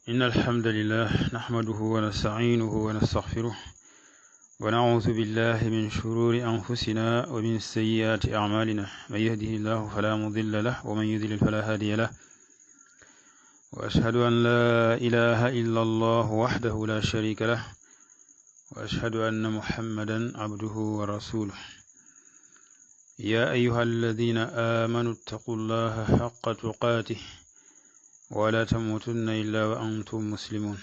إن الحمد لله نحمده ونستعينه ونستغفره ونعوذ بالله من شرور أنفسنا ومن سيئات أعمالنا من يهده الله فلا مضل له ومن يضلل فلا هادي له وأشهد أن لا إله إلا الله وحده لا شريك له وأشهد أن محمدا عبده ورسوله يا أيها الذين آمنوا اتقوا الله حق تقاته ولا تموتن إلا وأنتم مسلمون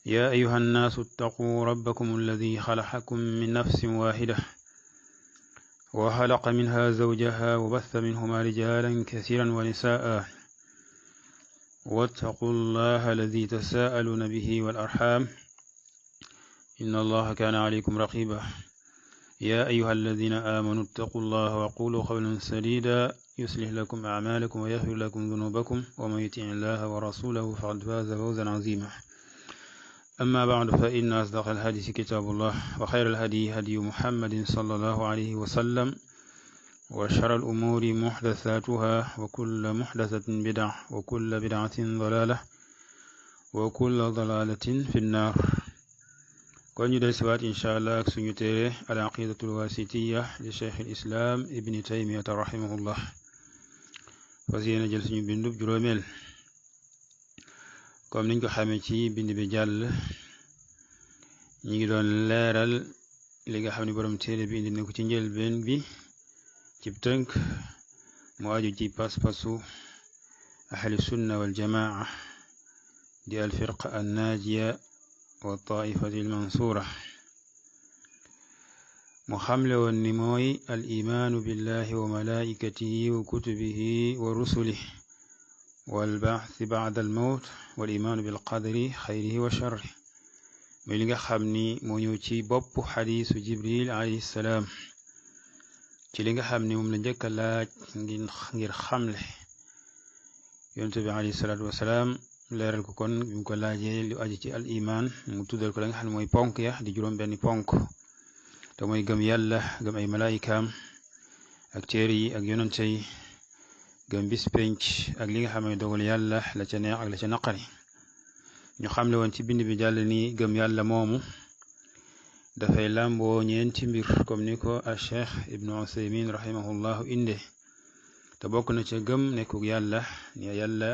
يا أيها الناس اتقوا ربكم الذي خلقكم من نفس واحدة وخلق منها زوجها وبث منهما رجالا كثيرا ونساء واتقوا الله الذي تساءلون به والأرحام إن الله كان عليكم رقيبا يا أيها الذين آمنوا اتقوا الله وقولوا قولا سديدا يصلح لكم أعمالكم ويغفر لكم ذنوبكم ومن يطع الله ورسوله فقد فاز فوزا عظيما أما بعد فإن أصدق الحديث كتاب الله وخير الهدي هدي محمد صلى الله عليه وسلم وشر الأمور محدثاتها وكل محدثة بدعة وكل بدعة ضلالة وكل ضلالة في النار kon ñu del siwaat incha allah ak suñu téere al aqidatul wasitiya li cheikh al islam ibni taymiyata rahimahullah fas yéena jël suñu bindub juróomeel comme niñ ko xamee ci bind bi jàll ñi ngi doon leeral li nga xam ne borom téere bi indi na ko ci njëlbeen bi ci tënk mu aju ci pas-pasu ahli sunna wal jamaa di al firqa an najiya wa taifati al mansura mu xamle woon ni mooy al imaanu billahi wa malaikatihi wa kutubihi wa rusulihi wal ba'thi ba'da al mawt wal imaanu bil qadri xayrihi wa sharrihi mooy li nga xam ni moo ñëw ci bopp xadiisu jibril alayhi salaam ci li nga xam ni moom la njëkk a laaj ngir xamle yonent bi alayhi salaatu wasalaam leeral ko kon bi mu ko laajee lu aju ci al iman mu tuddal ko la nga xam ne mooy ponk ya di juróom benni ponk te mooy gëm yàlla gëm ay malaayikaam ak téere yi ak yonante yi gëm bis penc ak li nga xam ne dogal yàlla la ca neex ak la ca naqari ñu xamle woon ci bind bi jàll ni gëm yàlla moomu dafay làmboo ñeenti mbir comme ni ko al cheikh ibnu usaymin rahimahullahu inde te bokk na ca gëm nekkuk yàlla ni yàlla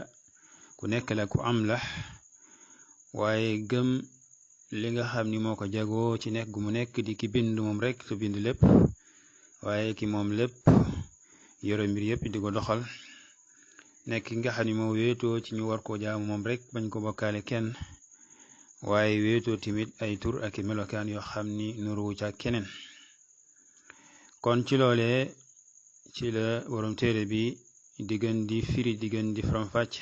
ku nekk la ku am la waaye gëm li nga xam ni moo ko jagoo ci nekk gu mu nekk di ki bind moom rek te bind lépp waaye ki moom lépp yore mbir yépp di ko doxal nekk ki nga xam ni moo wéetoo ci ñu war koo jaamu moom rek bañ ko bokkaale kenn waaye wéetoo timit ay tur ak i melokaan yoo xam ni nuruwu ca keneen kon ci loolee ci la borom téere bi diggan di firi diggan di faram-fàcce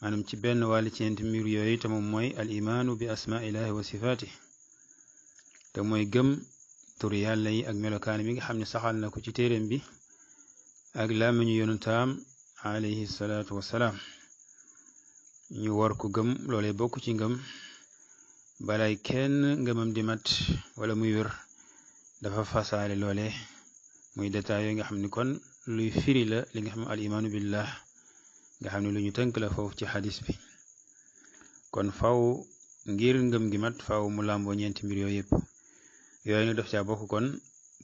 maanaam ci benn wàll ci ñeenti mbir yooyu te moom mooy al imaanu bi asmaa ilahi wa sifaati te mooy gëm tur yàlla yi ak melokaan bi nga xam ne saxal na ko ci téeréem bi ak làmmiñu yonentaam alayhi salaatu wassalaam ñu war ko gëm loolee bokk ci ngëm balay kenn ngëmam di mat wala muy wér dafa fasaale loole muy détail yooyu nga xam ni kon luy firi la li nga xam ne al imaanu billah nga xam ne lu ñu tënk la foofu ci xadis bi kon faw ngir ngëm gi mat faw mu làmboo ñeenti mbir yooyu yëpp yooyu nag daf caa bokk kon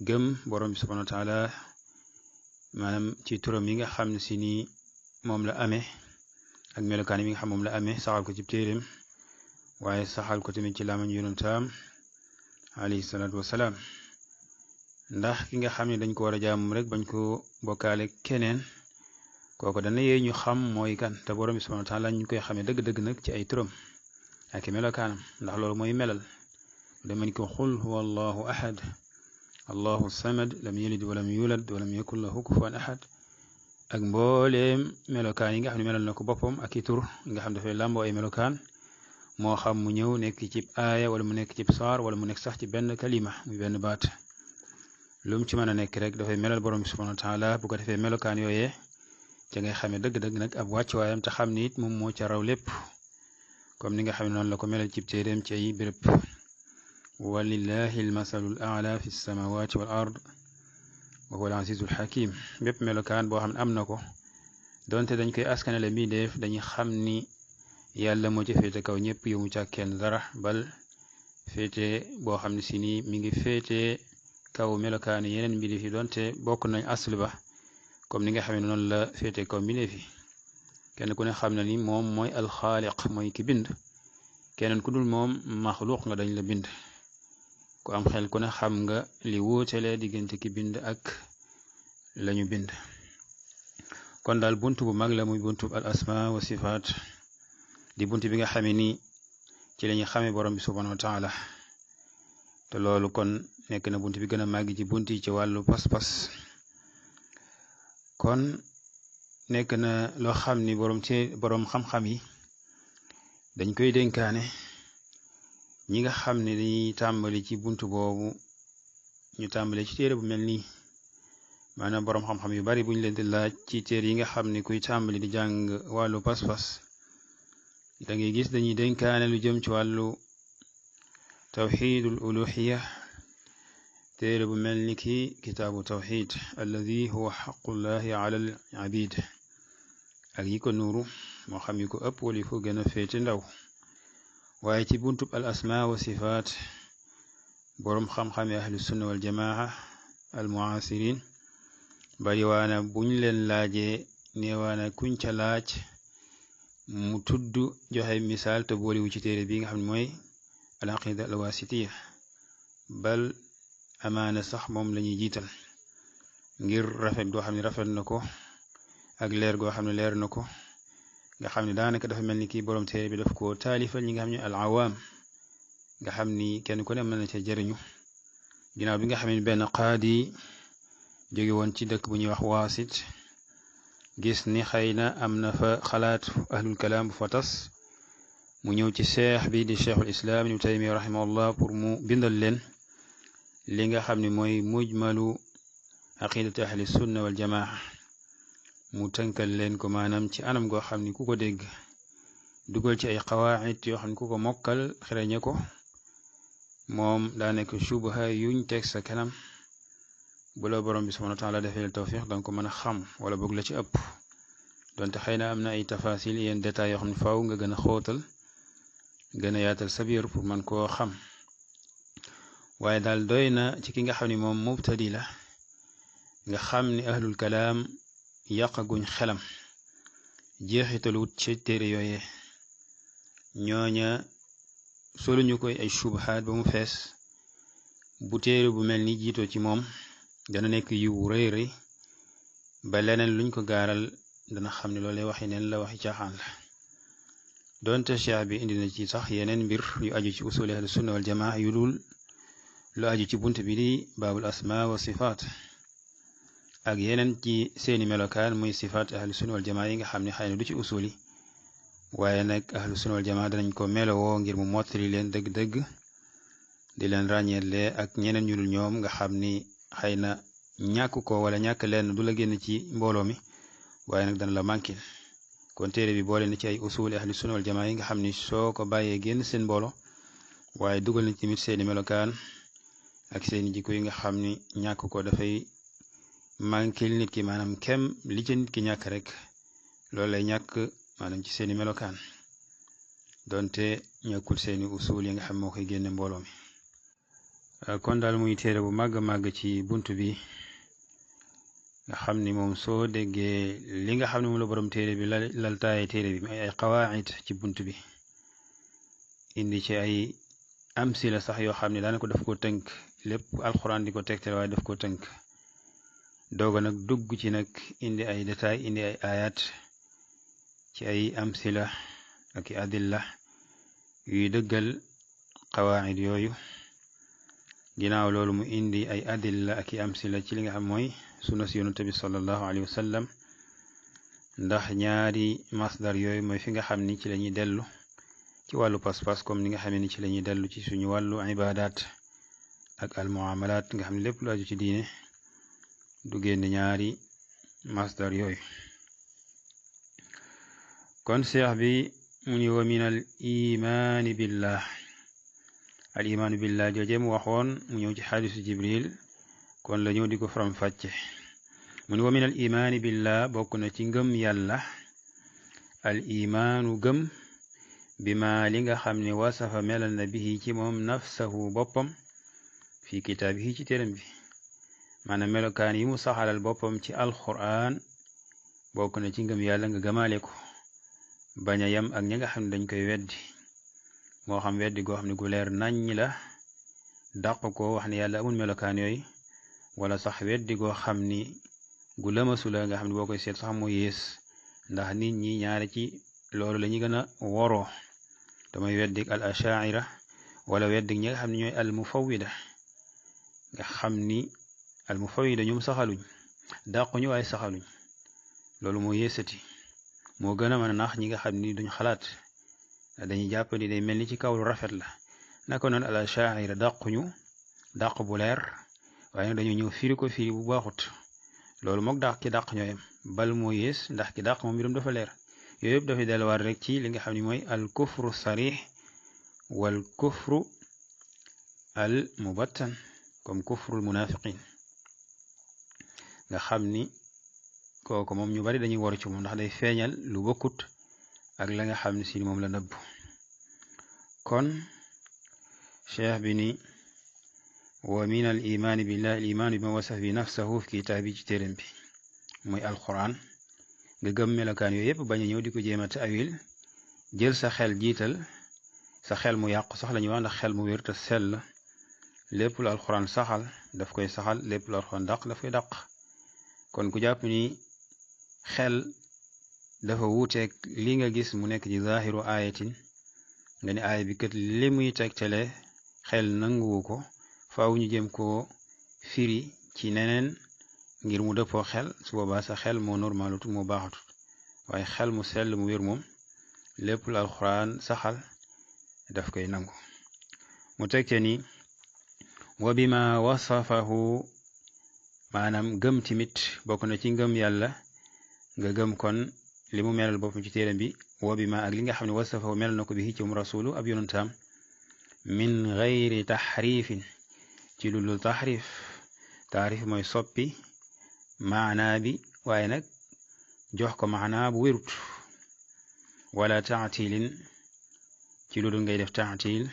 gëm borom bi subhanahu wa taala maanaam ci turam yi nga xam ne si nii moom la amee ak melokaan yi nga xam moom la amee saxal ko ci téeréem waaye saxal ko tamit ci làmmiñ yonentam alayhi salaatu wasalaam ndax ki nga xam ne dañ ko war a jaamum rek bañ ko bokkaale keneen kooku dana yee ñu xam mooy kan te borom bi subhanahu wa taala ñu koy xamee dëgg-dëgg nag ci ay turam ak melokaanam ndax loolu mooy melal dama ni ko xul huwa allahu ahad allahu samad lam yalid walam yulad walam yakun lahu kufuwan ahad ak mbooleem melokaan yi nga xam ne melal na ko boppam ak i tur nga xam dafay làmboo ay melokaan moo xam mu ñëw nekk ci aaya wala mu nekk ci saar wala mu nekk sax ci benn kalima muy benn baat lu mu ci mën a nekk rek dafay melal borom bi subhanahu wa taala bu ko defee melokaan yooyee ca ngay xamee dëgg-dëgg nag ab wàcc waayam te xam ni it moom moo ca raw lépp comme ni nga xam ne noonu la ko melal cib téeréem ci ay béréb walillahi almasalul aala fi samawati wal ard wa huwa al azizul hakim bépp melokaan boo xam ne am na ko donte dañ koy askanale mbindeef dañuy xam ni yàlla moo ci féete kaw ñëpp yomu ca kenn dara bal féete boo xam ne si nii mi ngi féete kaw melokaani yeneen mbindeef yi doonte bokk nañ asl ba comme ni nga xam ne noonu la féete kaw mbindeef yi kenn ku ne xam na ni moom mooy alxaaliq mooy ki bind keneen ku dul moom maxluuq nga dañ la bind ku am xel ku ne xam nga li wuutale diggante ki bind ak lañu bind kon daal bunt bu mag la muy buntu al asma wa sifaat di bunt bi nga xamee ni ci lañu xamee borom bi subhanahu wa taala te loolu kon nekk na bunt bi gën a màgg ci bunt yi ci wàllu pas-pas kon nekk na loo xam ni borom xam-xam yi dañ koy dénkaane ñi nga xam ne dañuy tàmbali ci bunt boobu ñu tàmbali ci téere bu mel nii maanaam borom xam-xam yu bari buñ leen di laaj ci téere yi nga xam ne kuy tàmbali di jàng wàllu pas-pas da ngay gis dañuy dénkaane lu jëm ci wàllu tawxidul uluhiya téere bu mel ni ki kitaabu tawxid alladi huwa xaqullahi ala al abid ak yi ko nuuru moo xam yi ko ëpp wala yi ko gën a féete ndaw waaye ci buntub al asma wa sifaat boroom xam-xami ahlu sunna wal jamaa al muasirin bari waana buñ leen laajee neewaana kuñ ca laaj mu tudd joxe misaal te booliwu ci téere bi nga xam ne mooy al aqida al wasitiya bal amaana sax moom la ñuy jiital ngir rafet goo xam ne rafet na ko ak leer goo xam ne leer na ko nga xam ne daanaka dafa mel ni kii borom téere bi daf ko taalifal ñi nga xam ne al awaam nga xam ni kenn ku ne mën na ca jëriñu ginnaaw bi nga xam ne benn qaadi jóge woon ci dëkk bu ñuy wax waasit gis ni xëy na am na fa xalaat ahlul kalaam bu fa tas mu ñëw ci cheikh bi di cheikhul islam ibnu taymiya rahimahullah pour mu bindal leen li nga xam ne mooy mujmalu aqidati ahli sunna wal jamaa mu tënkal leen ko maanaam ci anam goo xam ni ku ko dégg dugal ci ay qawaid yoo xam ne ku ko mokkal xereñe ko moom daa nekk shubha yuñ teg sa kanam bu la borom bi subhanahu wa taala defee tawfiq danga ko mën a xam wala boog la ci ëpp donte xëy na am na ay tafasil yenn détails yoo xam ne faaw nga gën a xóotal gën a yaatal sa biir pour man koo xam waaye daal doy na ci ki nga xam ne moom mubtadi la nga xam ni ahlul kalaam yàqaguñ xelam jeexitalut ci téere yooye ñooña soluñu koy ay shubhaat ba mu fees bu téere bu mel ni jiitoo ci moom dana nekk yiw rëy rëy ba leneen luñ ko gaaral dana xam ne loolee waxi neen la waxi caaxaan la doonte cheikh bi indi na ci sax yeneen mbir yu aju ci usuli ahlu sunna wal jamaa yu dul lu aju ci bunt bi di baabul asma wa sifaat ak yeneen ci seeni melokaan muy sifaat ahlu sunna wal jamaa yi nga xam ne xëy na du ci usuli waaye nag ahlu sunna wal jamaa danañ ko melowoo ngir mu mottali leen dëgg-dëgg di leen ràññeele ak ñeneen ñu dul ñoom nga xam ni xëy na ñàkk ko wala ñàkk leen du la génn ci mbooloo mi waaye nag dana la manquil kon téere bi boole na ci ay usuli ahlu sunna wal jamaa yi nga xam ni soo ko bàyyee génn seen mbooloo waaye dugal na tamit seeni melokaan ak seeni jikko yi nga xam ni ñàkk ko dafay manquil nit ki maanaam kem li ci nit ki ñàkk rek loolu lay ñàkk maanaam ci seeni melokaan donte ñàkkul seeni usul yi nga xam moo koy génne mbooloo mi kon daal muy téere bu màgg màgg ci bunt bi nga xam ni moom soo déggee li nga xam ne moom la borom téere bi lal taaye téere bi ay qawaid ci bunt bi indi ci ay amsila sax yoo xam ne daanaka daf ko tënk lépp alxuraan di ko tegtal waaye daf ko tënk dooga nag dugg ci nag indi ay détail indi ay ayat ci ay amsila ak i adilla yuy dëggal qawaid yooyu ginnaaw loolu mu indi ay adilla ak i amsila ci li nga xam mooy sunna si yonent bi sallallahu alayhi wa sallam ndax ñaari masdar yooyu mooy fi nga xam ni ci la ñuy dellu ci wàllu pas-pas comme ni nga xamee ni ci la ñuy dellu ci suñu wàllu ibadat ak al muamalat nga xam ne lépp lu aju ci diine du génn ñaari masdar yooyu kon seex bi mu ni wa min al imaani billah al imaanu billah jooje mu waxoon mu ñëw ci xadisu jibril kon la ñëw di ko faram fàcce mu ni wa min al imaani billah bokk na ci ngëm yàlla al imaanu gëm bima li nga xam ne wasafa melal na bihi ci moom nafsahu boppam fi kitaabihi ci téeram bi maanaam melokaan yi mu saxalal boppam ci alquran bokk na ci ngëm yàlla nga gëmaale ko bañ a yem ak ñi nga xam ne dañ koy weddi moo xam weddi goo xam ne gu leer naññ la dàq ko wax ne yàlla amul melokaan yooyu wala sax weddi goo xam ni gu lëmasu la nga xam ne boo koy seet sax mu yées ndax nit ñi ñaare ci loolu la ñu gën a woroo damay weddik al ashaira wala weddik ñi nga xam ne ñooy al mufawwida nga xam ni al mufawwida ñoom saxaluñ dàquñu waaye saxaluñ loolu moo yéesati moo gën a mën a nax ñi nga xam ni duñ xalaat dañuy jàpp ni day mel ni ci kaw lu rafet la naka noonu al ashaira dàquñu dàq bu leer waaye nag dañoo ñëw firi ko firi bu baaxut loolu mook dàq ki dàq ñooyam bal moo yées ndax ki dàq moom mbirum dafa leer yooyu yëpp dafay delluwaat rek ci li nga xam ne mooy al kufru sarix wal kufru al mubattan comme kufrul munafiqin nga xam ni kooku moom ñu bari dañuy waru ci moom ndax day feeñal lu bokkut ak la nga xam ne si moom la nëbb kon cheikh bi ni wa min al imaani billahi al imaanu bi ma wasaf bi nafsahu fi kitaabi ci téeram bi muy alquran nga gëm melokaan yooyu yëpp bañ a ñëw di ko jéem a taawil jël sa xel jiital sa xel mu yàqu sax la ñuy wax ndax xel mu wér te sell lépp lu alquran saxal daf koy saxal lépp lu alquran dàq daf koy dàq kon ku jàpp ni xel dafa wuuteeg li nga gis mu nekk ci zahiru ayatin nga ni aaya bi kat li muy tegtale xel nanguwu ko faaw ñu jëm koo firi ci neneen ngir mu dëppoo xel su boobaa sa xel moo normalutut moo baaxatut waaye xel mu sell mu wér moom lépp lu alxuraan saxal daf koy nangu mu tegte ni wa bima wasafahu maanaam gëm timit bokk na ci ngëm yàlla nga gëm kon li mu melal boppam ci téeram bi wa bima ak li nga xam ne wasafahu melal na ko bi ci um rasulu ab yonantaam min gayri taxrifin ci lu dul taxrif mooy soppi maanaa bi waaye nag jox ko maanaa bu wérut wala taatilin ci lu dul ngay def taatil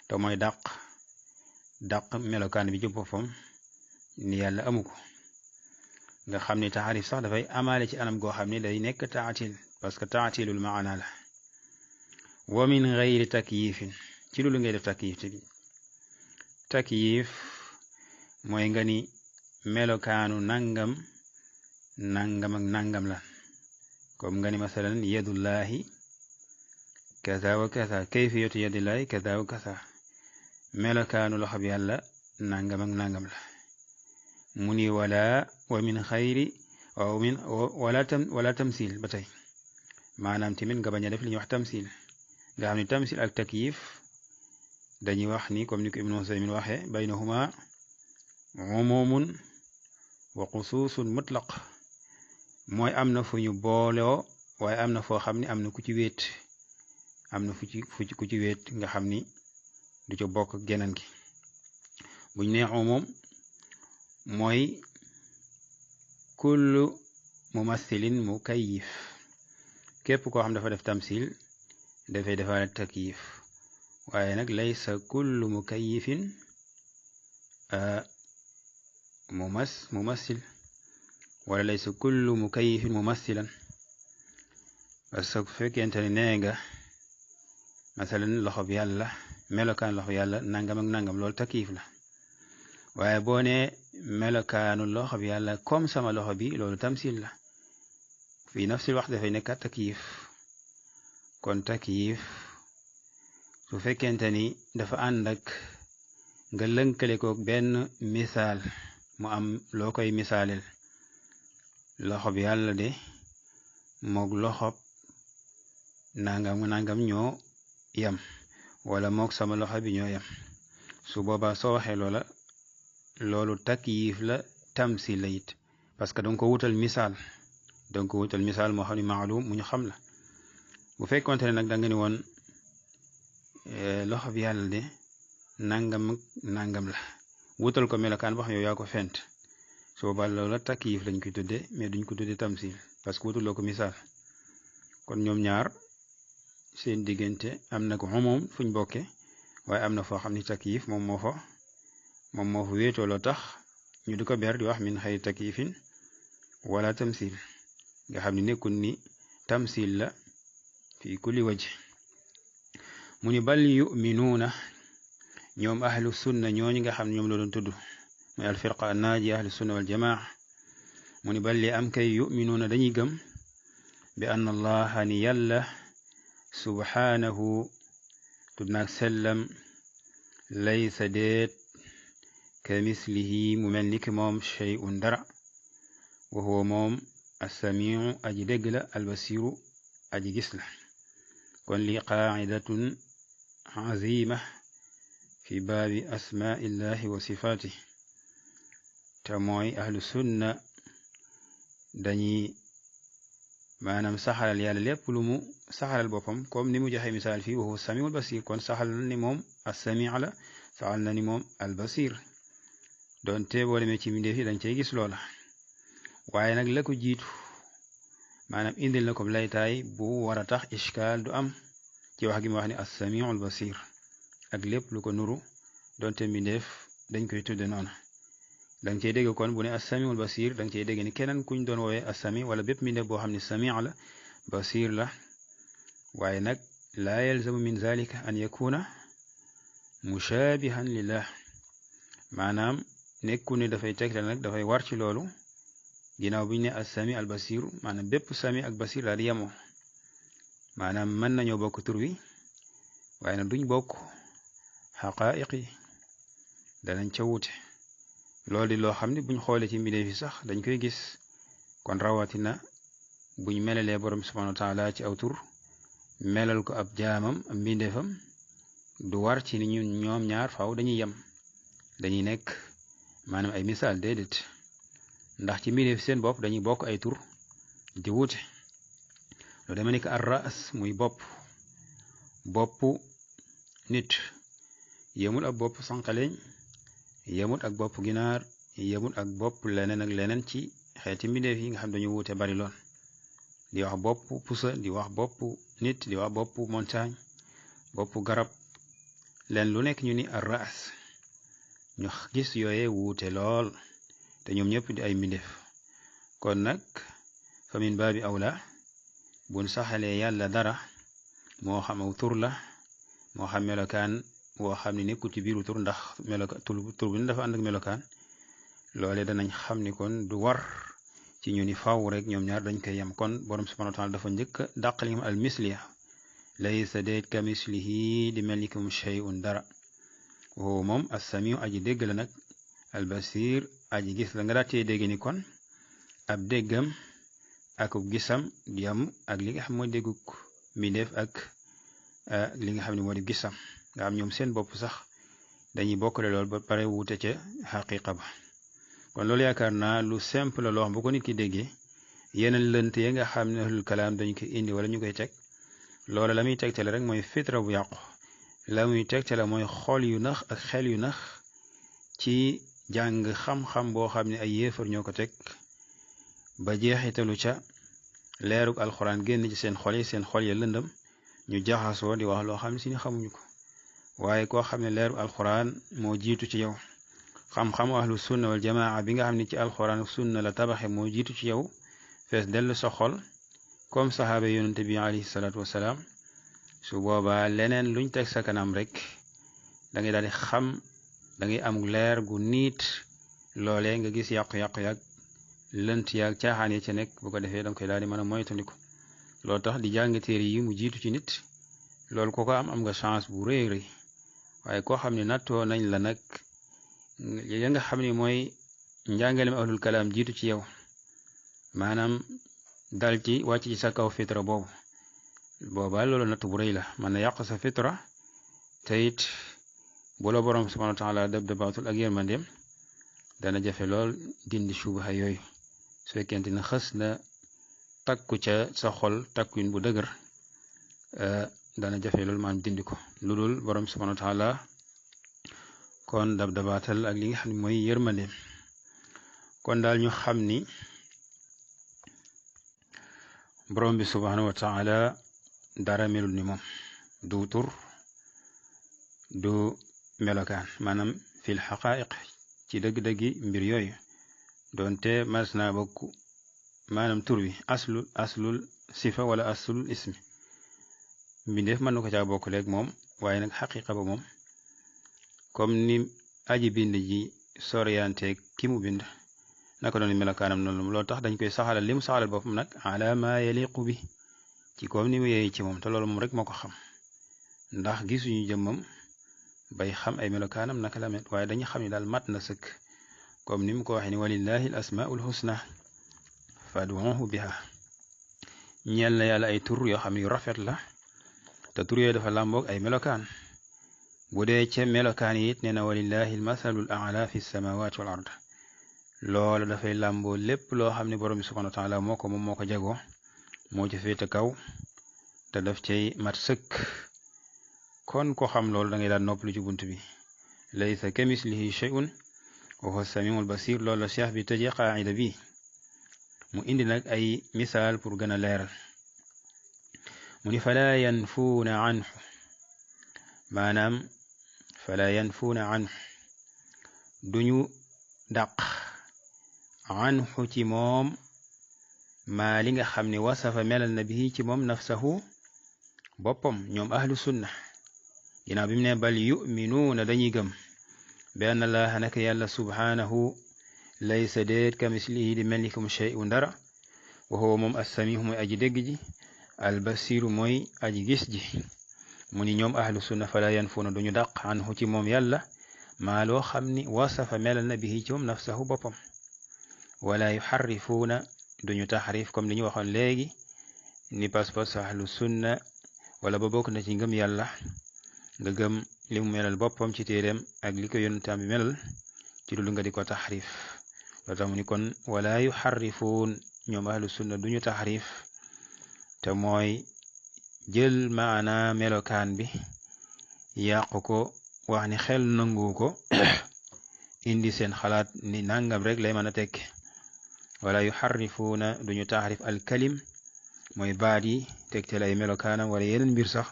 te mooy dàq melokaan bi ci boppam ni yàlla amu ko nga xam ne taxrif sax dafay amaale ci anam goo xam ne day nekk taatil parce que taatilul maanaa la wa min gayri takyifin ci lu dul ngay def takyif te bi takyif mooy nga ni melokaanu nangam ak nangam la comme nga ni masalan yadullahi kaza wa kaza kayfiyatu yadillahi kaza wa kaza melokaanu loxo bi yàlla nangam ak nangam la mu ni wala wa min xayri wala tamsil ba tey maanaam tamit nga bañ a def li ñuy wax tamsil nga xam ne tamsil ak takyif dañuy wax ni comme ni ko Ibnu Usaymin waxee baynahuma umumun wa xusuusun mutlaq mooy am na fu ñu booloo waaye am na foo xam ne am na ku ci wéet am na ku ci wéet nga xam ni du ca bokk geneen gi buñ nee umum mooy kullu mumassilin mukayyif képp koo xam dafa def tamsil dafay defaale takyif waaye nag laysa kullu mukayyifin mumassil wala laysa kullu mukayyifin mumassilan parce que fekkente ne nee nga masalan loxo bi yàlla melokaan loxo yàlla nangam ak nangam loolu takyif la waaye boo ne melokaanu loxo bi yàlla comme sama loxo bi loolu tamsil la fii nafsil wax dafay nekkat takyif kon takyif su fekkente ni dafa ànd ak nga lënkale ko benn misaal mu am loo koy misaalel loxo bi yàlla de moog loxob nangam ñoo yam wala moog sama loxo bi ñoo yam su boobaa soo waxee loolu takyif la tamsil la it parce que danga ko wutal misaal moo xam ne maalum mu ñu xam la bu fekkonte ne nag da nga ni woon loxo bi yàlla de nangam la wutal ko melokaan boo xam yow yaa ko fent su boobaa loola takyif lañ koy tudde mais duñ ko tudde tamsil parce que wutuloo ko misaal kon ñoom ñaar seen diggante am na ko umum fuñ bokke waaye am na foo xam ni takyif moom moo fa wéetoo loo tax ñu di ko ber di wax min xëy takyifin wala tamsil nga xam ni nekkul ni tamsil la fi kulli waj mu ni bal yuminuuna ñoom ahlu sunna ñooñu nga xam ne ñoom la doon tudd muy alfirqa annaaji ahlu sunna wal jamaa mu ni bal li am kay yuminuuna dañuy gëm bi ann allaha ni yàlla subhaanahu tudd naag sellam laysa deet ka mislihi mu mel ni ki moom shay'un dara wa huwa moom assamiu aji dégg la albasiru aji gis la kon li qaa'idatun azima fi baabi asmaillahi wa sifaati te mooy ahlu sunna dañuy maanaam saxalal yàlla lépp lu mu saxalal boppam comme ni mu joxe misaal fii wa huwa samiul basir kon saxal na ni moom assami la saxal na ni moom albasir doonte boo demee ci mbindeef yi dañ cey gis loola waaye nag la ko jiitu maanaam indil na ko laytaay bu war a tax ishkaal du am ci wax gi ma wax ni assamiul basir ak lépp lu ko nuru doonte mbindeef dañ koy tudde noonu danga cey dégg kon bu ne assamiul basir danga cey dégg ni keneen kuñ doon woowee assami wala bépp mbindeef boo xam ne sami la basir la waaye nag laa yalzamu min zalika an yakuna mushabihan lillah maanaam nekku ne dafay tegtal nag dafay war ci loolu ginnaaw bi ñu ne assami al basir maanaam bépp sami ak basir daal di yemoo maanaam mën nañoo bokk tur wi waaye nag duñ bokk xaqaa'iq yi danañ ca wuute loolu di loo xam ne buñ xoolee ci mbindeef yi sax dañ koy gis kon rawatina buñ melalee borom subhanahu wa taala ci aw tur melal ko ab jaamam ab mbindeefam du war ci ni ñoom ñaar faaw dañuy yem dañuy nekk maanaam ay misaal déedéet ndax ci mbindeef seen bopp dañuy bokk ay tur di wuute lu deme ni ko ar ras muy boppu nit yemul ak bopp sànqaleñ yemut ak bopp ginaar yemut ak bopp leneen ak leneen ci xeeti mbindeef yi nga xam dañu wuute bari lool di wax bopp pusa di wax bopp nit di wax bopp montagne bopp garab leen lu nekk ñu ni ar ras ñu gis yooye wuute lool te ñoom ñëpp di ay mbindeef kon nag fa min baabi awla buñ saxalee yàlla dara moo xam aw tur la moo xam melokaan woo xam ne nekkul ci biiru tur ndax tur bi dafa ànd ak melokaan loole danañ xam ni kon du war ci ñu ni faw rek ñoom ñaar dañ koy yem kon borom subhanahu wa taala dafa njëkk dàq li nga al misliya laysa deet ka mislihi di mel ni ko shay'un dara woo moom assamiu aji dégg la nag albasir aji gis la nga daatee dégg ni kon ab déggam ak gisam yam ak li nga xam mooy dégguk mbindeef ak li nga xam ne moo di gisam nga am ñoom seen bopp sax dañuy bokkale lool ba pare wuute ca xaqiqa ba kon loolu yaakaar naa lu simple la loo xam bu ko nit ki déggee yeneen lënt ya nga xam ne ahlul kalaam dañu koy indi wala ñu koy teg loola la muy tegtale rek mooy fitra bu yàqu la muy tegtale mooy xol yu nax ak xel yu nax ci jàng xam-xam boo xam ne ay yéefar ñoo ko teg ba jeexitalu ca leerug alxuraan génn ci seen xol ya lëndëm ñu jaxasoo di wax loo xam ne si ni xamuñu ko waaye koo xam ne leerug alxuraan moo jiitu ci yow xam-xamu ahlu sunna wal jamaa bi nga xam ne ci alxuraan sunna la tabaxe moo jiitu ci yow fees dellu sa xol comme saxaaba yonente bi alayhi salaatu wasalaam su boobaa leneen luñ teg sa kanam rek da ngay daal di xam da ngay am leer gu niit loolee nga gis yàqu-yàqu yaag lënt yaag caaxaan ya ca nekk bu ko defee danga koy daal di mën a moytandiku loolu tax di jàng téere yi mu jiitu ci nit loolu ko am nga chance bu rëy rëy waaye koo xam ne nattoo nañ la nag ya nga xam ne mooy njàngalem ahlul kalaam jiitu ci yow maanaam dal ci wàcc ci sa kaw fitra boobu boobaa loolu natt bu rëy la mën na yàq sa fitra te it bu la borom subhanahu wa taala dab-dabaatul ak yërmandeem dana jafe lool dindi subaha yooyu su fekkente ne xës na takku ca sa xol takkuin bu dëgër dana jafe lool maanaam dindi ko lu dul borom subhanahu wa taala kon dab-dabaatal ak li nga xam ne mooy yërmandeem kon daal ñu xam ni borom bi subhanahu wa taala dara melul ni moom du tur du melokaan maanaam fil xaqaa'iq ci dëgg-dëggi mbir yooyu doonte mas naa bokk maanaam tur wi aslul sifa wala aslul ismi mbindeef mën na ko caa bokk léeg moom waaye nag xaqiqa ba moom comme ni aji bind ji soriyanteeg ki mu bind naka doon melokaanam noonu loolu tax dañ koy saxalal li mu saxalal boppam nag ala ma yaliqu bi ci comme ni mu yeey ci moom te loolu moom rek moo ko xam ndax gisuñu jëmmam bay xam ay melokaanam naka la mel waaye dañu xam ni daal mat na sëkk comme ni mu ko waxee ni walillahi al asmaul husna fad'uhu biha ñeel na yàlla ay tur yoo xam ne yu rafet la te tur yooyu dafa làmboog ay melokaan bu dee ca melokaan yi it nee na walillahi al masalul a'la fi samawati wal ard loolu dafay làmboo lépp loo xam ne borom bi subhanahu wa taala moo ko moom moo ko jagoo moo ci féete kaw te daf cay mat sëkk kon ko xam loolu da ngay daan noppalu ci bunt bi laysa kamislihi shay'un wa huwa samiul basir loolu la cheikh bi tëjee qaida bi mu indi nag ay misaal pour gën a leeral mu ni fala yanfuuna anhu maanaam fala yanfuuna anhu duñu dàq anhu ci moom maa li nga xam ne wasafa melal na bi ci moom nafsahu boppam ñoom ahlu sunna ginnaaw bi mu ne bal yuminuuna dañuy gëm bi anna allaha naka yàlla subhaanahu laysa déet kamislihi di mel ni kum shay'un dara wa huwa moom assamihu mooy aji dégg ji albasiru mooy aji gis ji mu ni ñoom ahlu sunna fala yanfuuna duñu dàq anhu ci moom yàlla maa loo xam ni wasafa melal na bihi ci moom nafsahu boppam wala yuxarrifuuna duñu taxrif comme li ñu waxoon léegi ni pas-pas ahlu sunna wala ba bokk na ci ngëm yàlla nga gëm li mu melal boppam ci téeréem ak li ko yonentam bi melal ci dul nga di ko taxrif loo tax mu ni kon wala yuxarrifuun ñoom ahlu sunna duñu taxrif te mooy jël maana melokaan bi yàqu ko wax ni xel nangu ko indi seen xalaat ni nangam rek lay mën a tekki wala yuxarrifuuna duñu taxrif alkalim mooy baat yi tegtal ay melokaanam wala yeneen mbir sax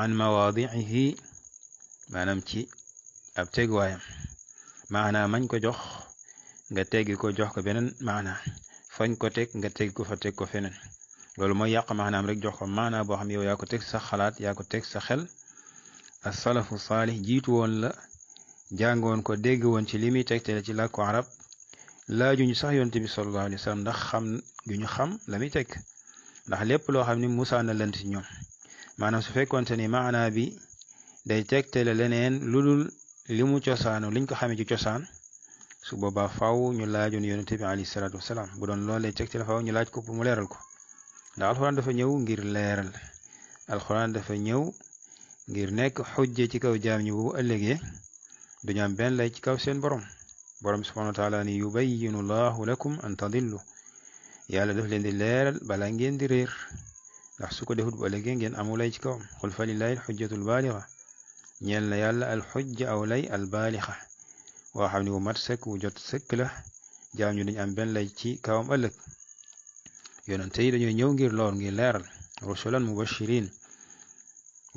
an mawaadiihi maanaam ci ab tegwaayam maana mañ ko jox nga teggi ko jox ko beneen maana fañ ko teg nga teg ko fa teg ko feneen loolu mooy yàq maanaam rek jox ko maana boo xam yow yaa ko teg sa xalaat yaa ko teg sa xel as-salafu saalih jiitu woon la jàngoon ko dégg woon ci li muy tegtale ci làkku arab laajuñu sax yonent bi sallallahu alayhi wa sallam ndax xam gu ñu xam la muy teg ndax lépp loo xam ni musaa na lënt ci ñoom maanaam su fekkoonte ni maana bi day tegtale leneen lu dul li mu cosaanu liñ ko xamee ci cosaan su boobaa faw ñu laajoon yonent bi alayhi salaatu wasalaam bu doon loolu lay tegtale faw ñu laaj ko pour mu leeral ko ndax alxuraan dafa ñëw ngir leeral alxuraan dafa ñëw ngir nekk xujje ci kaw jaam ñi bu ëllëgee duñu am benn lay ci kaw seen borom subhanahu wa taala ni yubayyinu llahu lakum an tadillu yàlla daf leen di leeral bala ngeen di réer ndax su ko defut bu ëllëgee ngeen amu lay ci kawam xul fa lillahi alxujjatu albaalixa ñeel na yàlla alxujja aw lay albaalixa woo xam ne wu mat sëkk wu jot sëkk la jaam ñu dañu am benn lay ci kawam ëllëg yonente yi dañoo ñëw ngir loor ngir leeral rusulan mubashirin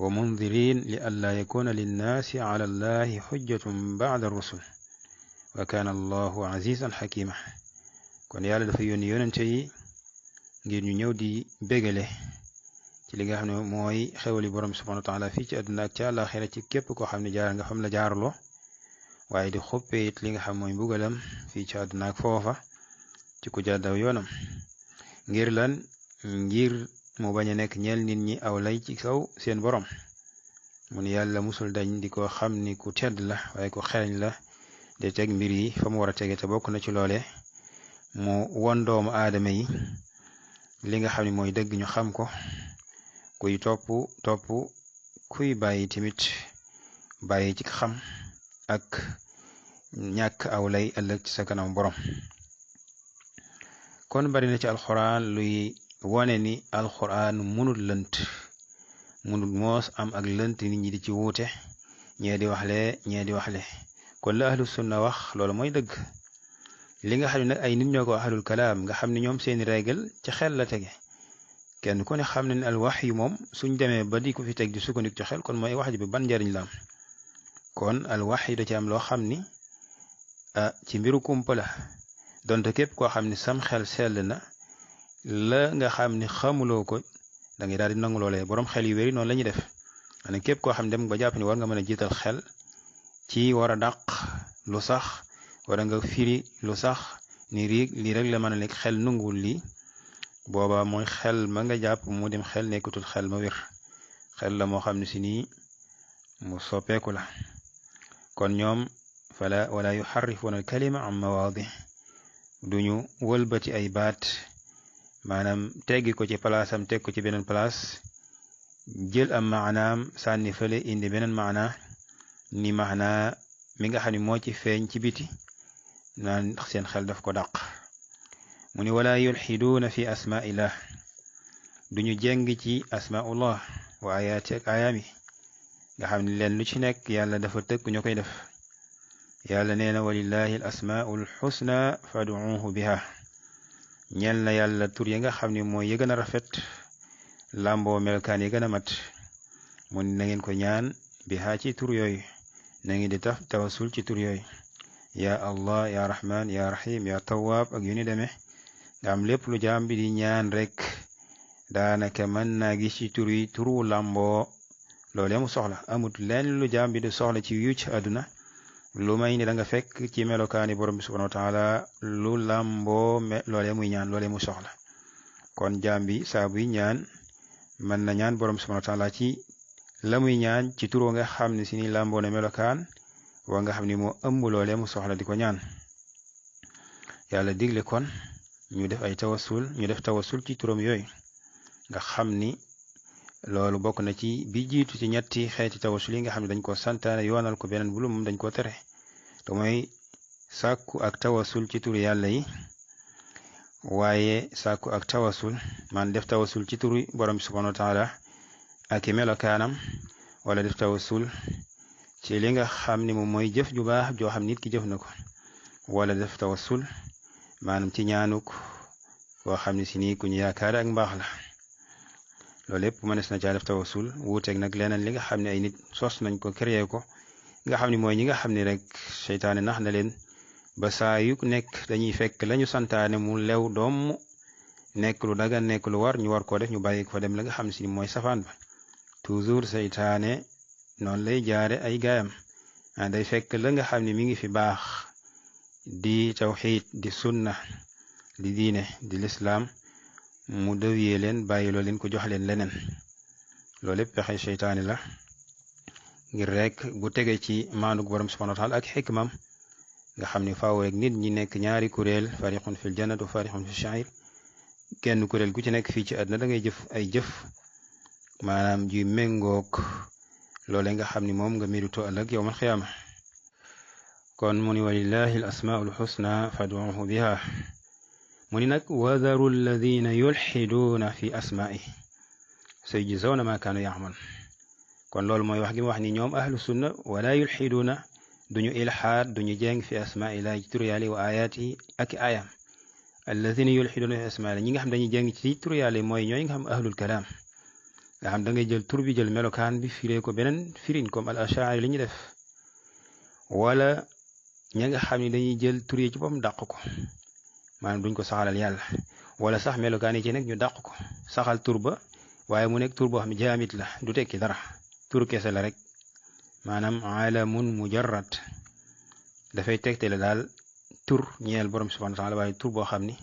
wa mundirin li alla yakuna linnaasi ala allahi xujjatun ba'da rusul wa kaana allahu azizan xakima kon yàlla dafa yónni yonente yi ngir ñu ñëw di bégale ci li nga xam ne mooy xewali borom subhanahu wa taala fii ci àdduna ak ca àllaxira ci képp koo xam ne jaar nga fam la jaarloo waaye di xuppe it li nga xam mooy mbugalam fii ci àdduna ak foofa ci ku jàddaw yoonam ngir lan ngir mu bañ a nekk ñeel nit ñi aw lay ci kaw seen borom mu ne yàlla musul dañ di ko xam ni ku tedd la waaye ku xereñ la de teg mbir yi fa mu war a tege te bokk na ci loole mu won doomu aadama yi li nga xam ne mooy dëgg ñu xam ko kuy topp kuy bàyyi tamit bàyyi ci xam ak ñàkk aw lay ëllëg ci sa kanam borom kon bari na ci alxuraan luy wone ni alxuraan munul lënt munul moos am ak lënt nit ñi di ci wuute ñee di waxle kon la ahlu sunna wax loolu mooy dëgg li nga xam ne nag ay nit ñoo ko ahlul kalaam nga xam ne ñoom seeni régal ci xel la tege kenn ku ne xam ne al wahyu moom suñ demee ba di ko fi teg di sukkandiku ci xel kon mooy wax ji bi ban njariñ la am kon al wahyu da ci am loo xam ni ci mbiru kumpa la donte képp koo xam ni sam xel sell na la nga xam ni xamuloo ko da ngay daal di nangu loolee borom xel yu wéri noonu la ñuy def maanaam képp koo xam ne dem ba jàpp ni war nga mën a jiital xel ci war a dàq lu sax wala nga firi lu sax ni lii rek la mën a nekk xel nanguwul lii booba mooy xel ma nga jàpp mu dem xel nekkatul xel ma wér xel la moo xam ne si nii mu soppeeku la kon ñoom wala yuharrifuuna al kalima an mawaadi duñu wëlbati ay baat maanaam teggi ko ci palaasam teg ko ci beneen palaas jël am maanaam sànni fële indi beneen maana ni maana mi nga xam ne moo ci feeñ ci biti naan ndax seen xel daf ko dàq mu ni wala yulxiduuna fi asmaillah duñu jeng ci asmaullah wa ayaati ak ayaami nga xam ne leen lu ci nekk yàlla dafa tëkk ñu koy def yàlla nee na walillahi al asmaul xusna faduuhu biha ñeel na yàlla tur yi nga xam ne mooy yi gën a rafet làmboo melkaan yi gën a mat mu ni na ngeen ko ñaan biha ci tur yooyu na ngeen di tawasul ci tur yooyu ya allah ya rahman ya rahim ya tawaab ak yu ni demee nga am lépp lu jaam bi di ñaan rek daanaka mën naa gis ci tur yi turu làmboo loolee mu soxla amut leen lu jaam bi di soxla ci yu ci àdduna lu may ni da nga fekk ci melokaani borom bi subhanahu wa taala lu làmboo loolee muy ñaan loolee mu soxla kon jaam bi saa buy ñaan mën na ñaan borom bi subhanahu wa taala ci la muy ñaan ci turu nga xam ne si ni làmboo na melokaan wa nga xam ni moo ëmb loolee mu soxla di ko ñaan yàlla digle kon ñu def tawasul ci turam yooyu nga xam ni loolu bokk na ci bi jiitu ci ñetti xeeti tawasul yi nga xam ne dañ ko santaane yoonal ko beneen bulu moom dañ ko tere te mooy sàkku ak tawasul ci turu yàlla yi waaye sàkku ak tawasul man def tawasul ci turu borom bi subhanahu wa taala ak i melokaanam wala def tawasul ci li nga xam ni moom mooy jëf ju baax joo xam nit ki jëf na ko wala def tawasul maanaam ci ñaanuk koo xam ne si nii ku ñu yaakaar ak mbaax la loolu lépp mënees na caa def tawasul wuuteeg nag leneen li nga xam ne ay nit sos nañ ko créé ko nga xam ne mooy ñi nga xam ne rek seytaane nax na leen ba saa yu nekk dañuy fekk lañu santaane mu lew doom nekk lu daga nekk lu war ñu war koo def ñu bàyyi ko fa dem la nga xam ne si mooy safaan ba toujours seytaane noonu lay jaare ay gaayam day fekk la nga xam ne mi ngi fi baax di tawxiid di sunna di diine di lislaam mu dëwyee leen bàyyiloo leen ko jox leen leneen loolu lépp pexe seytaane la ngir rek bu tege ci maanug borom subhanahu wa taala ak xikmam nga xam ne faaw rek nit ñi nekk ñaari kuréel fariqun fil jannat wa fariqun fi sha'ir kenn kuréel gu ci nekk fii ci àdduna da ngay jëf ay jëf maanaam ji méngoog loole nga xam ni moom nga mérito ëllëg yawmal xiyaama kon mu ni walillahi al asmaul xusna fad'uuhu biha mu ni nag wadaru alladina yulxiduuna fi asmaa'i sayujzawna ma kaanu ya'mal kon loolu mooy wax gi mu wax ni ñoom ahlu sunna wala yulxiduuna duñu ilxaad duñu jeng fi asmaa'i laahi ci tur yàlla wa ayaati ak ayam alladina yulxiduuna fi asmaa'i ñi nga xam dañuy jeng ci tur yàlla mooy ñooy nga xam ahlul kalaam nga xam da ngay jël tur bi jël melokaan bi firee ko beneen firin comme al ashaari li ñu def wala ña nga xam ne dañuy jël tur yi ci boppam dàq ko maanaam duñ ko saxalal yàlla wala sax melokaan yi ci nekk ñu dàq ko saxal tur ba waaye mu nekk tur boo xam ne jaamit la du tekki dara tur kese la rek maanaam alamun mujarrad dafay tegtale daal tur ñeel borom subhanahu wa taala waaye tur boo xam ni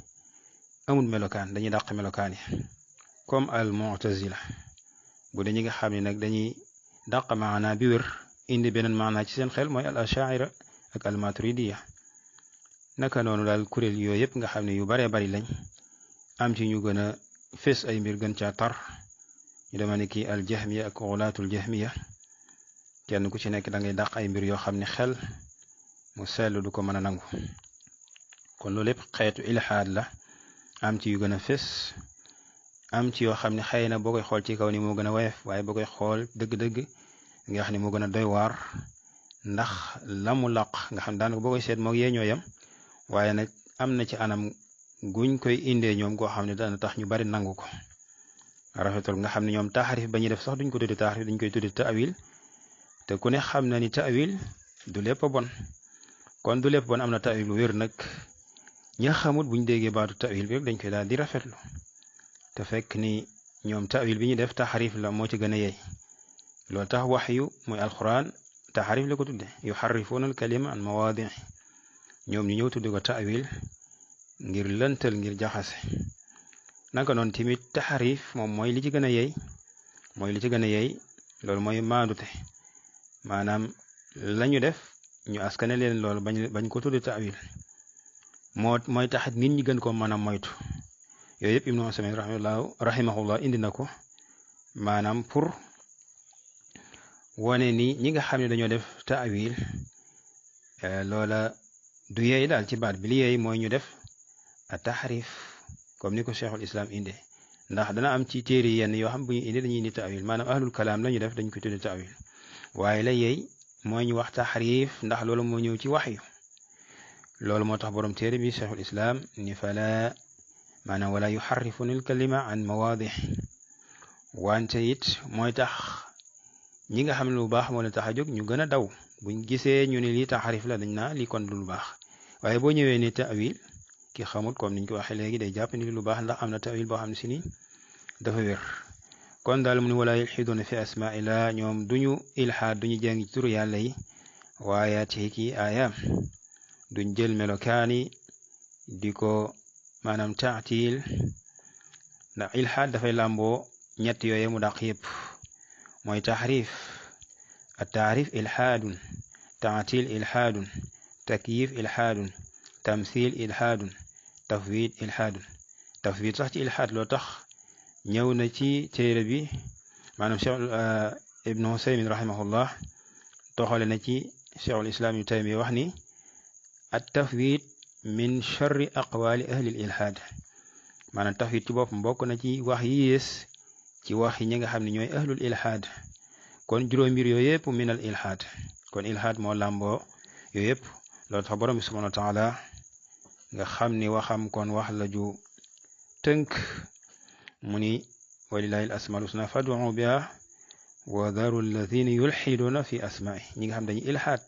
amul melokaan dañuy dàq melokaan yi comme al mu'tazila bu dee ñi nga xam ne nag dañuy dàq maanaa bi wér indi beneen maanaa ci seen xel mooy al ashaira ak al maturidiya naka noonu daal kuréel yooyu yëpp nga xam ne yu baree bari lañ am ci ñu gën a fés ay mbir gën caa tar ñu dema ne kii al jahmiya ak xulaatul jahmiya kenn ku ci nekk da ngay dàq ay mbir yoo xam ne xel mu sell du ko mën a nangu kon loolu lépp xeetu ilhaad la am ci yu gën a fés am ci yoo xam ne xëy na boo koy xool ci kaw ni moo gën a woyof waaye boo koy xool dëgg-dëgg nga xam ne moo gën a doy waar ndax la mu laq nga xam daanaka boo koy seet moog yee ñoo yam waaye nag am na ci anam guñ koy indee ñoom goo xam ne dana tax ñu bari nangu ko rafetal nga xam ne ñoom taxarif ba ñuy def sax duñ ko tudde taxarif dañ koy tudde ta'wil te ku ne xam na ni ta'wil du lépp bon kon du lépp bon am na ta'wil bu wér nag ña xamut buñ déggee baatu ta'wil bi rek dañ koy daal di rafetlu te fekk ni ñoom ta'wil bi ñu def taxarif la moo ci gën a yey loolu tax waxyu muy alquran taxarif la ko tudde yuxarrifuuna al kalima an mawaadi'i ñoom ñu ñëw tudde ko ta'wil ngir lëntal ngir jaxase naka noonu tamit taxarif moom mooy li ci gën a yey loolu mooy maandute maanaam lañu def ñu askane leen loolu bañ ko tudde ta'wil mooy taxit nit ñi gën ko mën a moytu yooyu yëpp Ibnu Usaymin rahimahullah indi na ko maanaam pour wane ni ñi nga xam ne dañoo def ta'wil loola du yeey daal ci baat bi li yeey mooy ñu def a taxrif comme ni ko cheikhul islam inde ndax dana am ci téere yenn yoo xam bu ñu indi dañuy indi ta'wil maanaam ahlul kalaam la ñu def dañ ko tudde ta'wil waaye la yeey mooy ñu wax taxrif ndax loolu moo ñëw ci waxyu loolu moo tax borom téere bi cheikhul islam ni fala maanaam wala yuxarrifuna al kalima an mawaadih wante it mooy tax ñi nga xam ne lu baax moo leen tax a jóg ñu gën a daw buñ gisee ñu ne lii taxarif la dañ naa lii kon du lu baax waaye boo ñëwee ni ta'wil ki xamut comme niñ ko waxee léegi day jàpp ni lu baax ndax am na ta'wil boo xam ne si ni dafa wér kon daal mu ne wala yulxiduuna fi asmaa'illah ñoom duñu ilhaad duñu jàng ci turu yàlla yi waaye ci ki aayaam duñ jël melokaani di ko maanaam taatil ndax ilhaad dafay làmboo ñett yooye mu dàq yëpp mooy taxrif at taarif ilhaadun taatil ilhaadun takyif ilhaadun tamthil ilhaadun tafwid ilhaadun tafwid sax ci ilhaad loo tax ñëw na ci téere bi maanaam cheikh ibnu Usaymin rahimahullah toxale na ci cheikhul islam yu taymi wax ni at tafwid min charri aqwali ahli l ilhaad maanaam tafwid ci boppam bokk na ci wax yi yées ci wax yi ñi nga xam ne ñooy ahlul ilhaad kon juróom mbir yooyu yëpp min al ilhaad kon ilhaad moo làmboo yooyu yëpp loolu tax borom bi subhanahu wa taala nga xam ni waxam kon wax la ju tënk mu ni walillahi al asmaul husna fad'u biha wa daru alladhina yulhiduna fi asma'i ñi nga xam dañuy ilhaad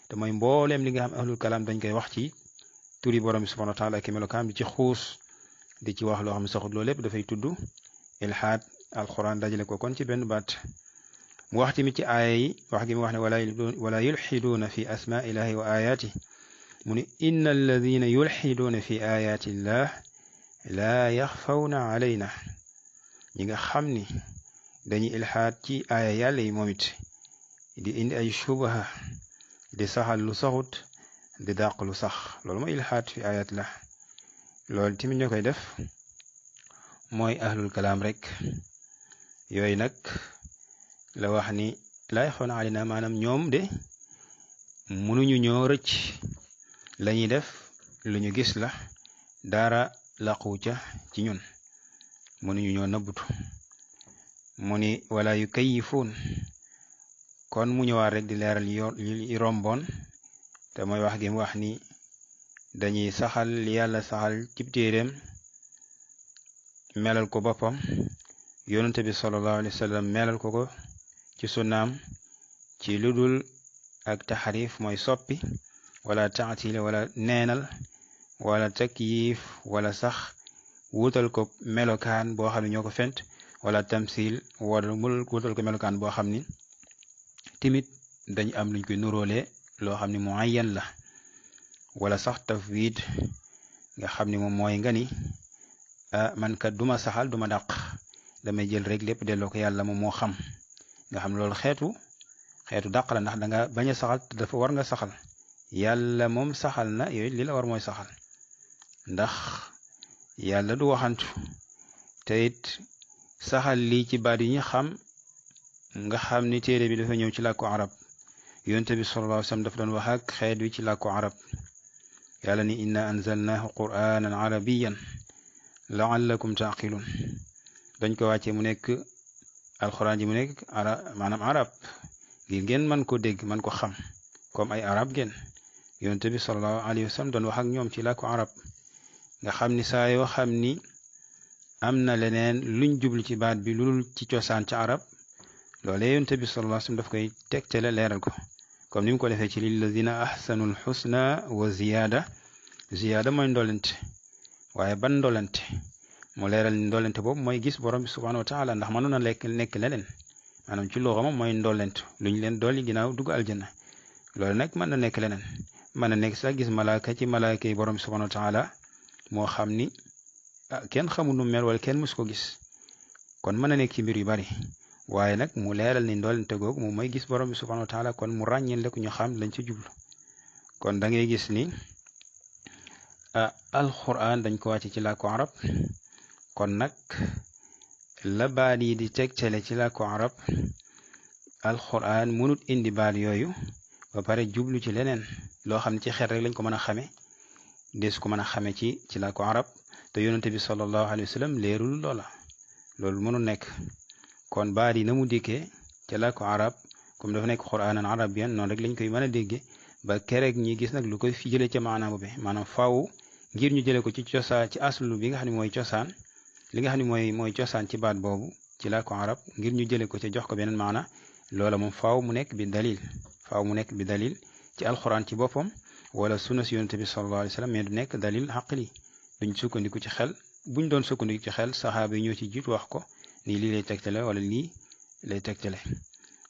te mooy mbooleem li nga xam ahlul kalaam dañ koy wax ci turi borom bi subhanahu wa taala ak melokaam di ci xuus di ci wax loo xam ne saxut loolu lépp dafay tudd ilhaad alquran dajale ko kon ci benn baat mu wax tamit ci aaya yi wax gi mu wax ne wala yulxiduuna fi asmaa illahi wa ayaati mu ne inna alladina yulxiduuna fi ayaati illah laa yaxfawna alayna ñi nga xam ni dañuy ilhaad ci aaya yàlla yi moom it di indi ay shubaha di saxal lu saxut di dàq lu sax loolu mooy ilhaad fi ayat la loolu tamit ñoo koy def mooy ahlul kalaam rek yooyu nag la wax ni laa yaxfawna alayna maanaam ñoom de mënuñu ñoo rëcc lañuy def lu ñu gis la dara laqu ca ci ñun mënuñu ñoo nëbbutu mu ni wala yukayifuun kon mu ñëwaat rek di leeral yi romboon te mooy wax gi mu wax ni dañuy saxal li yàlla saxal cib téeréem melal ko boppam yonente bi sallallahu alayhi wa sallam melal ko ko ci sunnaam ci ludul ak taxarif mooy soppi wala taatile wala neenal wala takyif wala sax wutal ko melokaan boo xam ne ñoo ko fent wala tamsil wala mul wutal ko melokaan boo xam ni timit dañ am luñ koy nuróole loo xam ni muayyan la wala sax tafwid nga xam ni moom mooy nga ni man kat duma saxal duma dàq damay jël rek lépp delloo ko yàlla moom moo xam nga xam loolu xeetu dàq la ndax danga bañ a saxal te dafa war nga saxal yàlla moom saxal na yooyu li la war mooy saxal ndax yàlla du waxantu te it saxal lii ci baat yi ñu xam nga xam ni téere bi dafa ñëw ci làkku arab yonte bi sallallahu alayhi wasallam dafa doon wax ak xeet wi ci làkku arab yàlla ni inna anzalnahu qur'anan arabiyan la'allakum taqilun dañ ko wàccee mu nekk alxuraan ji mu nekk maanaam arab ngir ngeen man ko dégg man ko xam comme ay arab ngeen yonte bi sallallahu alayhi wasallam doon wax ak ñoom ci làkku arab nga xam ni saa yoo xam ni am na leneen luñ jublu ci baat bi lul ci cosaan ci arab loolee yonent bi sallallahu alayhi wasallam daf koy tegtale leeral ko comme ni mu ko defee ci lilladina ahsanul husna wa ziyaada mooy ndolente waaye ban ndolente mu leeral ni ndolente boobu mooy gis borom bi subhanahu wa taala ndax mënoon na nekk leneen maanaam ci loxo moom mooy ndolent luñ leen dolli ginnaaw dugg aljanna loolu nag mën na nekk leneen mën na nekk sax gis malaaka ci malaaka yi borom bi subhanahu wa taala moo xam ni kenn xamul nu mel wala kenn mus ko gis kon mën na nekk ci mbir yu bari waaye nag mu leeral ni ndolente googu moom mooy gis borom bi subhanahu wa taala kon mu ràññeel la ko ñu xam lañ ci jublu kon da ngay gis ni alquran dañ ko wàcce ci làkku arab kon nag la baat yi di tegtale ci làkku arab alquran mënut indi baat yooyu ba pare jublu ci leneen loo xam ne ci xeet rek lañ ko mën a xame des ko mën a xame ci làkku arab te yonente bi sallallahu alayhi wa sallam leerul loolu mënul nekk kon baat yi na mu dikkee ci làkku arab comme dafa nekk quraanan arabiyan noonu rek lañ koy mën a dégge ba kereeg ñi gis nag lu koy fi jëlee ca maanaam boobu maanaam faaw ngir ñu jëlee ko ci cosaan ci aslu bi nga xam ne mooy cosaan li nga xam ne mooy cosaan ci baat boobu ci làkku arab ngir ñu jëlee ko ca jox ko beneen maana loola moom faaw mu nekk bi dalil ci alquran ci boppam wala sunna si yonente bi sallallahu alayhi wa sallam mais du nekk dalil xaqli duñ sukkandiku ci xel buñ doon sukkandiku ci xel saxaaba yi ñoo ci jiitu wax ko nii lii lay tegtale wala lii lay tegtale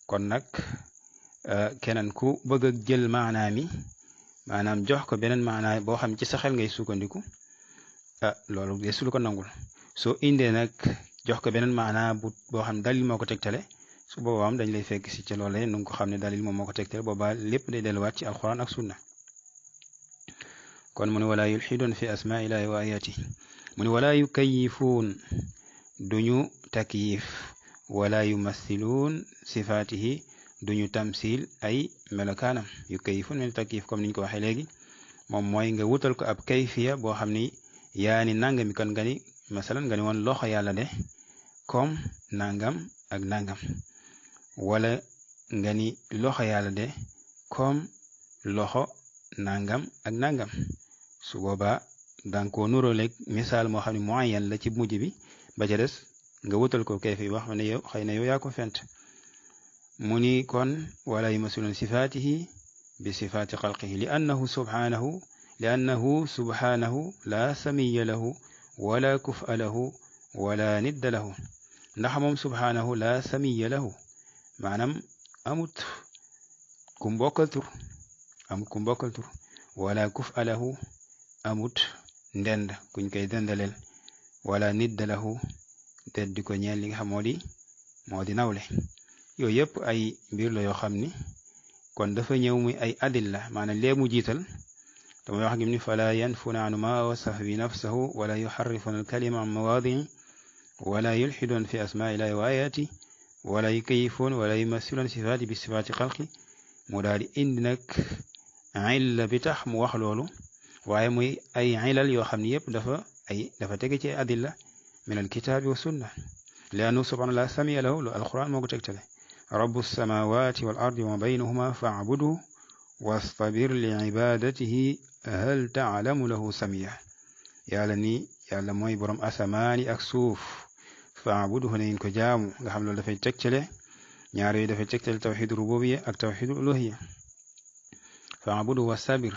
kon nag keneen ku bëgg a jël maanaa mi maanaam jox ko beneen maanaa boo xam ci sa xel ngay sukkandiku loolu desul ko nangul soo indee nag jox ko beneen maanaa boo xam dalil moo ko tegtale su boobaam dañ lay fekk si ca loolee nu nga ko xam ne dalil moom moo ko tegtale boobaa lépp day delluwaat ci alquran ak sunna kon mu ne wala yulxiduun fi asmaillahi wa ayati mu ne wala yukayifuun duñu takyif wala yumassiluun sifaatihi duñu tamsil ay melokaanam yukayifuun mel takyif comme niñ ko waxee léegi moom mooy nga wutal ko ab kayfiya boo xam ni yaa ni nangami kon nga ni masalan nga ni woon loxo yàlla de comme nangam ak nangam wala nga ni loxo yàlla de comme loxo nangam ak nangam su boobaa danga ko nuróoleeg misaal moo xam ne muayyan la ci mujj bi ba ca des nga wutal ko kayfi wax ne yow xëy na yow yaa ko fent mu ni kon wala yumasilun sifaatihi bi sifaati xalqihi li annahu subhanahu la samiya lahu wala kufa lahu wala nidda lahu ndax moom subhanahu la samiya lahu maanaam amut ku mbokkal tur wala kufa lahu amut ndend kuñ koy dendaleel wala nidda lahu te di ko ñeel li nga xam moo di nawle yooyu yëpp ay mbir la yoo xam ni kon dafa ñëw muy ay adilla maanaam lee mu jiital te muy wax gi ni fala yanfuna anu ma wasaf bi nafsahu wala yuharrifuna alkalima an mawaadii wala yulxiduun fi asmaillahi wa ayati wala yukayifuun wala yumassiluun sifaati bi sifaati xalqi mu daal di indi nag illa bi tax mu wax loolu waaye muy ay ilal yoo xam ne yëpp dafa tege ci adilla min alkitaabi wa sunna li annahu subhanahu la samiya lahu lu alquran moo ko tegtale rabbu samawati wal ardi wa baynahuma fa'budhu wastabir li ibadatihi hal ta'lamu lahu samiya yàlla mooy borom asamaani ak suuf fa'budhu na ngeen ko jaamu nga xam loolu dafay tegtale ñaar yooyu dafay tegtale tawxid rububiyya ak tawxid uluhiyya fa'budhu wastabir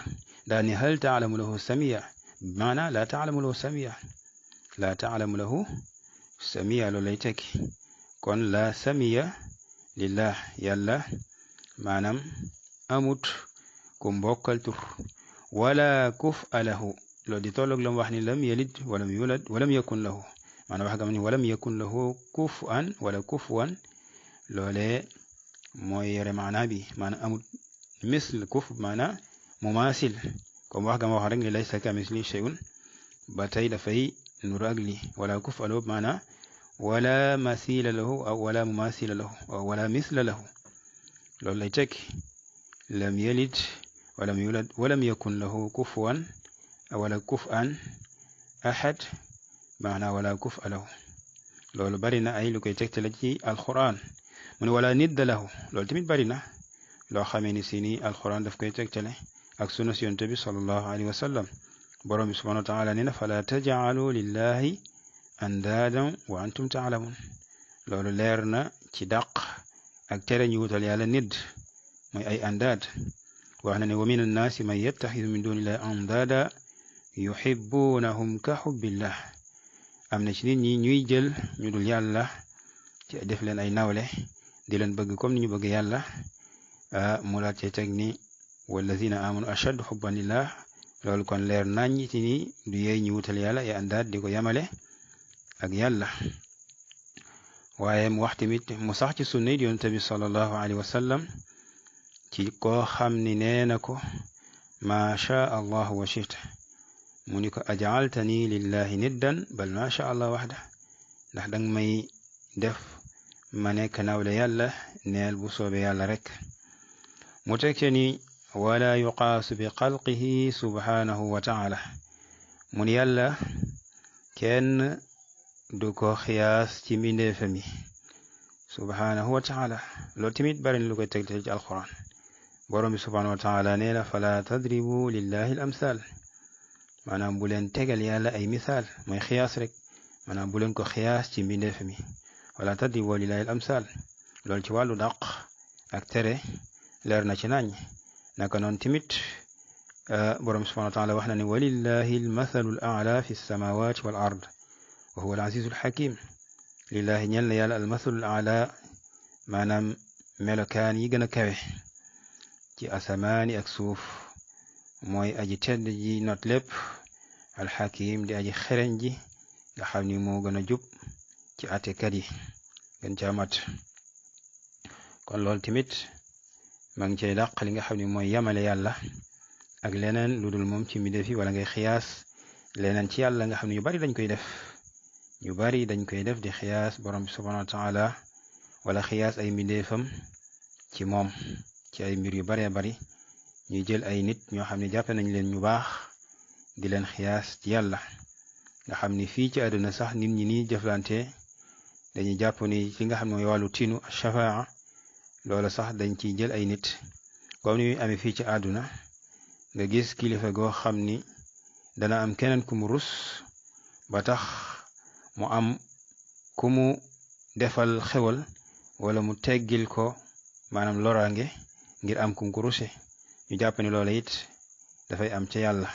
daani hal ta'lamu lahu samiya maana la ta'lamu lahu samiya loolu lay tekki kon la samiya lillah yàlla maanaam amut ku mbokkal tur wala kuf alahu loolu di tolloog la mu wax ni lam yalid walam yulad walam yakun lahu maanaam wax gam ni walam yakun lahu kufuwan wala kufuwan loolee mooy yore maanaa bi maanaam amut misl kuf maanaam mumaasil comme wax gam wax rek ni laysa kamisli shay'un ba tey dafay nuru ak li wala kuf alahu maanaam wala masila lahu aw wala mumasila lahu aw wala misla lahu loolu lay tekki lam yalid walam yulad walam yakun lahu kufuwan wala kuf'an ahad maana wala kufa lahu loolu bari na ay lu koy tegtale ci alquran mu ne wala nidda lahu loolu tamit bari na loo xamee ni si ni alquran daf koy tegtale ak sunna si yonent bi sallallahu alayhi wa sallam borom bi subhanahu wa taala nee na fala taj'alu lillahi andaadan wa antum taalamun loolu leer na ci dàq ak tere ñu wutal yàlla nid mooy ay andaad wax na ne wa min annaasi man yattaxidu min dunillahi andaada yuhibbunahum ka xubbillah am na ci nit ñi ñuy jël ñu dul yàlla ci def leen ay nawle di leen bëgg comme ni ñu bëgg yàlla mu laat cee teg ni wallazina amanu ashaddu xubban lillah loolu kon leer naññ ci ni du yey ñu wutal yàlla ay andaad di ko yamale ak yàlla waaye mu wax tamit mu sax ci sunna yi yonent bi sallallahu alayhi wa sallam ci koo xam ni nee na ko ma sha allah wa shita mu ni ko ajaaltani lillahi niddan bal ma sha allah waxda ndax danga may def ma nekk nawle yàlla neel bu soobe yàlla rek mu teg ci ni wala yuqaasu bi xalqihi subhanahu wa taala mu ni yàlla kenn du ko xiyaas ci mbindeefam yi subhanahu wa taala loolu tamit bari na lu koy tegtal ci alquran borom bi subhanahu wa taala nee na fala tadribu lillahi al amsal maanaam bu leen tegal yàlla ay misaal mooy xiyaas rek maanaam bu leen ko xiyaas ci mbindeefam yi wala tadribu lillahi al amsal loolu ci wàllu dàq ak tere leer na ci nañ naka noonu tamit borom bi subhanahu wa taala wax na ne walillahi al mathalu al a'la fi samawati wal ard wa huwa al azizul hakim lillahi ñel na yàlla al mathalul a'la maanaam melokaan yi gën a kawe ci asamaani ak suuf mooy aji tedd ji not lépp alxakim di aji xereñ ji nga xam ni moo gën a jub ci àttekat yi gën caa mat kon loolu tamit maa ngi cay dàq li nga xam ni mooy yamale yàlla ak leneen lu dul moom ci mbindeef yi wala ngay xiyaas leneen ci yàlla nga xam ne yu bari dañ koy def di xiyaas borom bi subhanahu wa taala wala xiyaas ay mbindeefam ci moom ci ay mbir yu baree bari ñuy jël ay nit ñoo xam ne jàppe nañ leen ñu baax di leen xiyaas ci yàlla nga xam ni fii ci àdduna sax nit ñi nii jëflante dañuy jàpp ni li nga xam ne mooy wàllu tinu shafaa loola sax dañ ciy jël ay nit comme ni muy amee fii ci àdduna nga gis kilifa goo xam ni dana am keneen ku mu rus ba tax mu am ku mu defal xewal wala mu teggil ko maanaam loraange ngir am kum ko ruse ñu jàpp ni loola it dafay am ca yàlla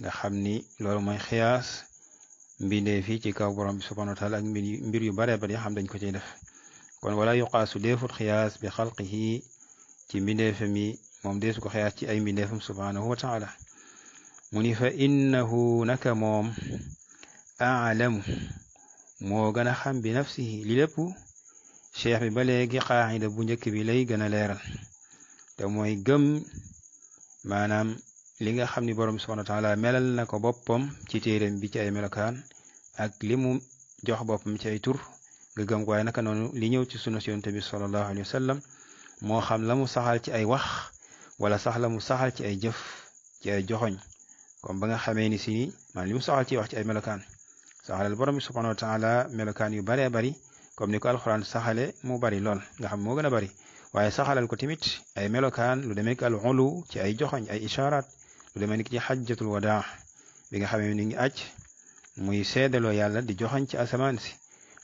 nga xam ni loolu mooy xiyaas mbindee fii ci kaw borom bi subhanahu wa taala ak mbir yu bare bari xam dañ ko ciy def kon wala yuqaasu deefut xiyaas bi xalqihi ci mbindeefam yi moom deesu ko xiyaas ci ay mbindeefam subhanahu wa taala mu ni fa innahu naka moom aalamu moo gën a xam bi nafsihi li lépp cheikh bi ba léegi qaacida bu njëkk bi lay gën a leeral te mooy gëm maanaam li nga xam ni borom subhanahu wa taala melal na ko boppam ci téeréem bi ci ay melokaan ak li mu jox boppam ci ay tur nga gëm ko waaye naka noonu li ñëw ci sunna yonent bi sallallahu alayhi wa sallam moo xam la mu saxal ci ay wax wala sax la mu saxal ci ay jëf ci ay joxoñ comme ba nga xamee ni si ni maanaam li mu saxal ci wax ci ay melokaan saxalal borom subhanahu wa taala melokaan yu baree bari comme ni ko alxuraan saxale mu bari lool nga xam moo gën a bari waaye saxalal ko tamit ay melokaan lu demee al ulu ci ay joxoñ ay isharat lu demee ni ci xajjatul wadaa bi nga xamee ni ngi aj muy seedaloo yàlla di joxoñ ci asamaan si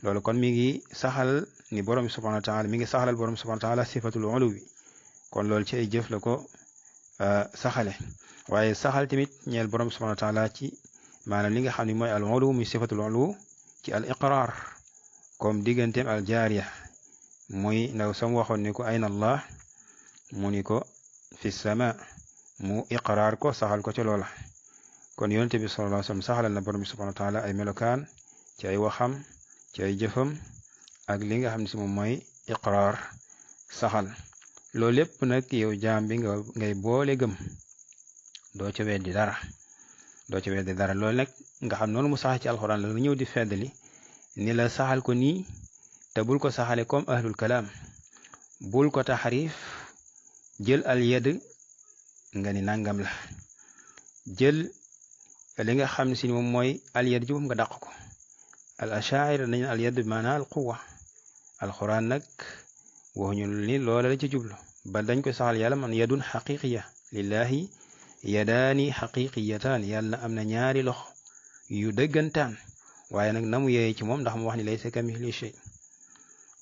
loolu kon mi ngi saxal ni borom subhanahu wa taala mi ngi saxalal borom subhanahu wa taala sifatul ulu bi kon loolu ci ay jëf la ko saxale waaye saxal tamit ñeel borom subhanahu wa taala ci maanaam li nga xam ne mooy al ulu muy sifatul ulu ci al iqrar comme digganteem al jaariya muy ndaw sam waxoon ni ko ayna allah mu ni ko fi sama mu iqraar ko saxal ko ca loola kon yonent bi sallallahu alayhi wa sallam saxalal na borom bi subhanahu wa taala ay melokaan ci ay waxam ci ay jëfam ak li nga xam ne si moom mooy iqraar saxal loolu lépp nag yow jaam bi ngay boole gëm doo ca weddi dara loolu nag nga xam noonu mu sax ci alxuraan la ñëw di feddali ni la saxal ko nii te bul ko saxale comme ahlul kalaam bul ko taxarif jël al yad nga ni nangam la jël li nga xam ne si moom mooy al yad ji moom nga dàq ko al ashaira nañ al yad bi maanaa al quwa alxuraan nag waxuñu ni loola la ci jublu ba dañ koy saxal yàlla man yadun xaqiqiya lillahi yadaani xaqiqiyatan yàlla am na ñaari loxo yu dëggantaan waaye nag na mu yeeyee ci moom ndax mu wax ni laysa kamithlihi shay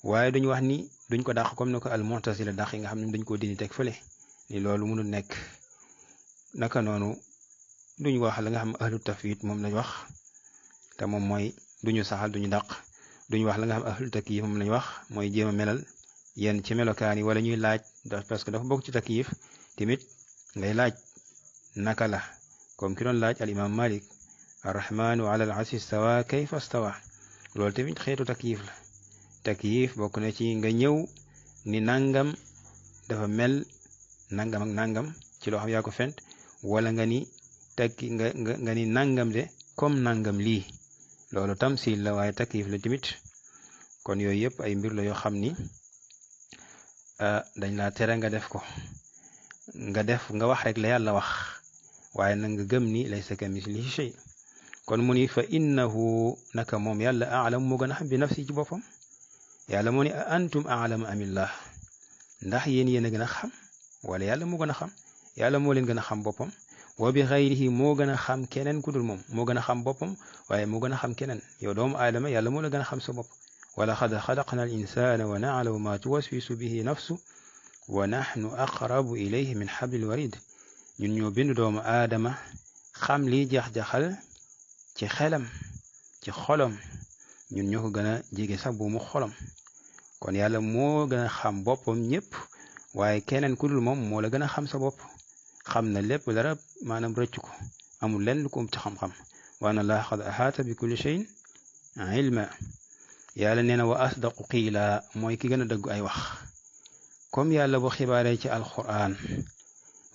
waaye duñ wax ni duñ ko dàq comme ni ko al mu'tazila dàq yi nga xam ne dañ koo dindi teg fële ni loolu mënul nekk naka noonu duñ wax la nga xam ahlu tafwid moom lañ wax te moom mooy duñu saxal duñu dàq duñ wax la nga xam ahlu takyif moom lañ wax mooy jéem a melal yenn ci melokaan yi wala ñuy laaj parce que dafa bokk ci takyif tamit ngay laaj naka la comme ki doon laaj al imam malik arrahmanu ala al arshi stawa kayfa stawa loolu tamit xeetu takyif la takyif bokk na ci nga ñëw ni nangam dafa mel nangam ak nangam ci loo xam yaa ko fent wala nga ni nga ni nangam de comme nangam lii loolu tamsil la waaye takyif la tamit kon yooyu yëpp ay mbir la yoo xam ni dañ laa tere nga def ko nga wax rek la yàlla wax waaye nag nga gëm ni laysa kamislihi shay kon mu ni fa innahu naka moom yàlla a'lam moo gën a xam bi nafsi ci boppam yàlla moo ni a antum a'lamu amillah ndax yéen a gën a xam wala yàlla moo gën a xam yàlla moo leen gën a xam boppam wa bi xayrihi moo gën a xam keneen ku dul moom moo gën a xam boppam waaye moo gën a xam keneen yow doomu aadama yàlla moo la gën a xam sa bopp wala xad xalaqna al insana wa na'lamu ma tuwaswisu bihi nafsu wa nahnu aqrabu ilayhi min hablil warid ñun ñoo bind doomu aadama xam lii jax-jaxal ci xelam ci xolam ñun ñoo ko gën a jege sax bu mu xolam kon yàlla moo gën a xam boppam ñëpp waaye keneen ku dul moom moo la gën a xam sa bopp xam na lépp dara maanaam rëcc ko amul lenn lu ko ci xam-xam wa anna allaha qad ahaata bi kulli shay'in ilma yàlla nee na wa asdaqu qiila mooy ki gën a dëggu ay wax comme yàlla bu xibaaree ci alquran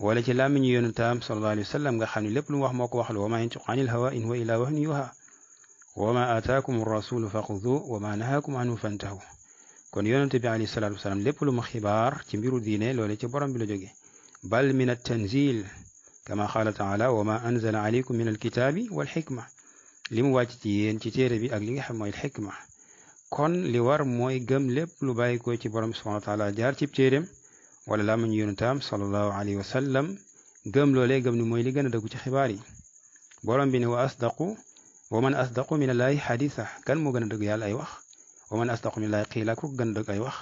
wala ci làmmiñu yonentam sallallahu alayhi wa sallam nga xam ne lépp lu mu wax moo ko wax lu wa ma yantiqu anil hawa in huwa illa wahyun yuha wa ma ataakum rasulu faxudu wa ma nahaakum anhu fantahu kon yonente bi alayhi salatu wasalaam lépp lu mu xibaar ci mbiru diine loole ci borom bi la jóge bal min at-tanzil kama qaala taala wa ma anzala alaykum min alkitaabi wal xikma li mu wàcc ci yéen ci téere bi ak li nga xam mooy xikma kon li war mooy gëm lépp lu bàyyi ko ci borom subhanahu wa taala jaar ci téereem wala laa ma ñu yonentam sallallahu alayhi wa sallam gëm loolee gëm ni mooy li gën a dëggu ci xibaar yi borom bi ne wa man asdaqu min allahi xadisa kan moo gën a dëgg yàlla ay wax wa man asdaqu min allahi qiila ku gën a dëgg ay wax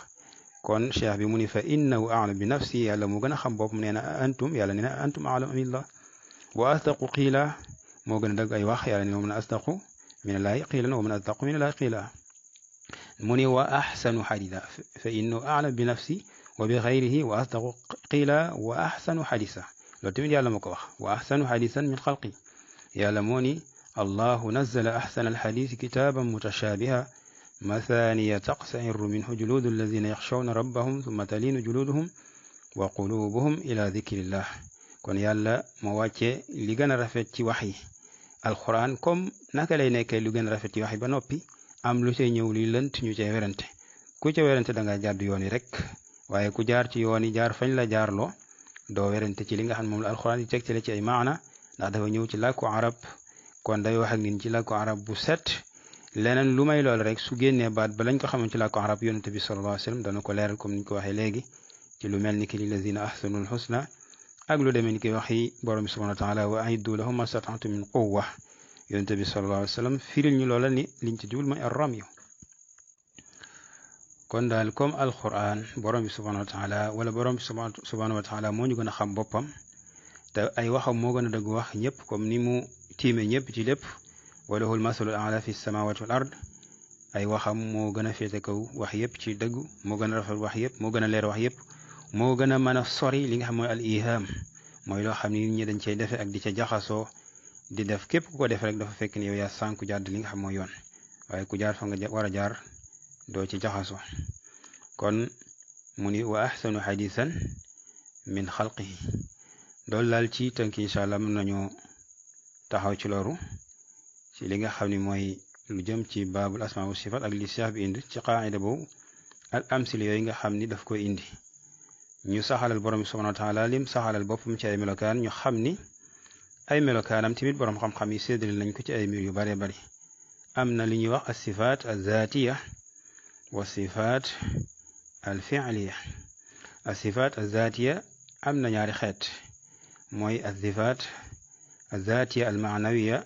kon cheikh bi mu ni fa innahu a'lam bi nafsi yàlla moo gën a xam boppam nee na antum yàlla nee na antum a'lam amillah wa asdaqu qiila moo gën a dëgg ay wax yàlla ne wa man asdaqu min allahi qiilan wa man asdaqu min allahi qiila mu ni wa ahsanu xadisa fa innahu a'lam bi nafsi wa bi xayrihi wa asdaqu qiila wa ahsanu xadisa loolu tamit yàlla moo ko wax wa ahsanu xadisan min xalqi yàlla moo ni allahu nazzala ahsana alxadisi kitaaban mutashaabiha mathaniya taqsairu minhu juludu alladina yaxshawna rabbahum thumma talinu juluduhum wa qulubuhum ila dikrillah kon yàlla moo wàcce li gën a rafet ci wax yi alquran comme naka lay nekkee lu gën a rafet ci wax yi ba noppi am lu cay ñëw luy lënt ñu cay werante ku ca werante da nga jàdd yoon yi rek waaye ku jaar ci yoon yi jaar fañ la jaarloo doo werante ci li nga xam ne moom la alquran di tegtale ci ay maana ndax dafa ñëw ci làkku arab kon day wax ak nit ci làkku arab bu set leneen lu may lool rek su génnee baat ba lañ ko xamoon ci làkku arab yonente bi sallallahu alayhi wa sallam dana ko leeral comme niñ ko waxee léegi ci lu mel ni ki lillazina ahsanul husna ak lu demee ni ki waxi borom bi subhanahu wa taala wa aiddu lahum mastata'tum min quwwa yonente bi sallallahu alayhi wa sallam firil ñu loola ni liñ ci jubul mooy ar-ramyu kon daal comme alquran borom bi subhanahu wa taala wala borom bi subhanahu wa taala moo ñu gën a xam boppam te ay waxam moo gën a dëgg wax ñëpp comme ni mu tiime ñëpp ci lépp wa lahul masalul a'la fi samawati wal ard ay waxam moo gën a féete kaw wax yëpp ci dëgg moo gën a rafet wax yëpp moo gën a leer wax yëpp moo gën a mën a sori li nga xam mooy al iham mooy loo xam ni nit ñi dañ cay defe ak di ca jaxasoo di def képp ku ko def rek dafa fekk ni yow yaa sànku jàdd li nga xam mooy yoon waaye ku jaar fa nga war a jaar doo ci jaxasoo kon mu ni wa ahsanu hadisan min xalqihi loolu daal ci tënk incha allah mën nañoo taxaw ci loolu ci li nga xam ne mooy lu jëm ci baabul asmaa wa sifaat ak li cheikh bi indi ci qaida boobu ak amsil yooyu nga xam ni daf koy indi ñu saxalal borom bi subhanahu wa taala lim saxalal boppam ci ay melokaan ñu xam ni ay melokaanam tamit borom xam-xam yi séddale nañ ko ci ay mbir yu bare bari am na li ñuy wax as sifaat az zaatiya wa sifaat al fi'liya as sifaat az zaatiya am na ñaari xeet mooy as sifaat az zaatiya al maanawiya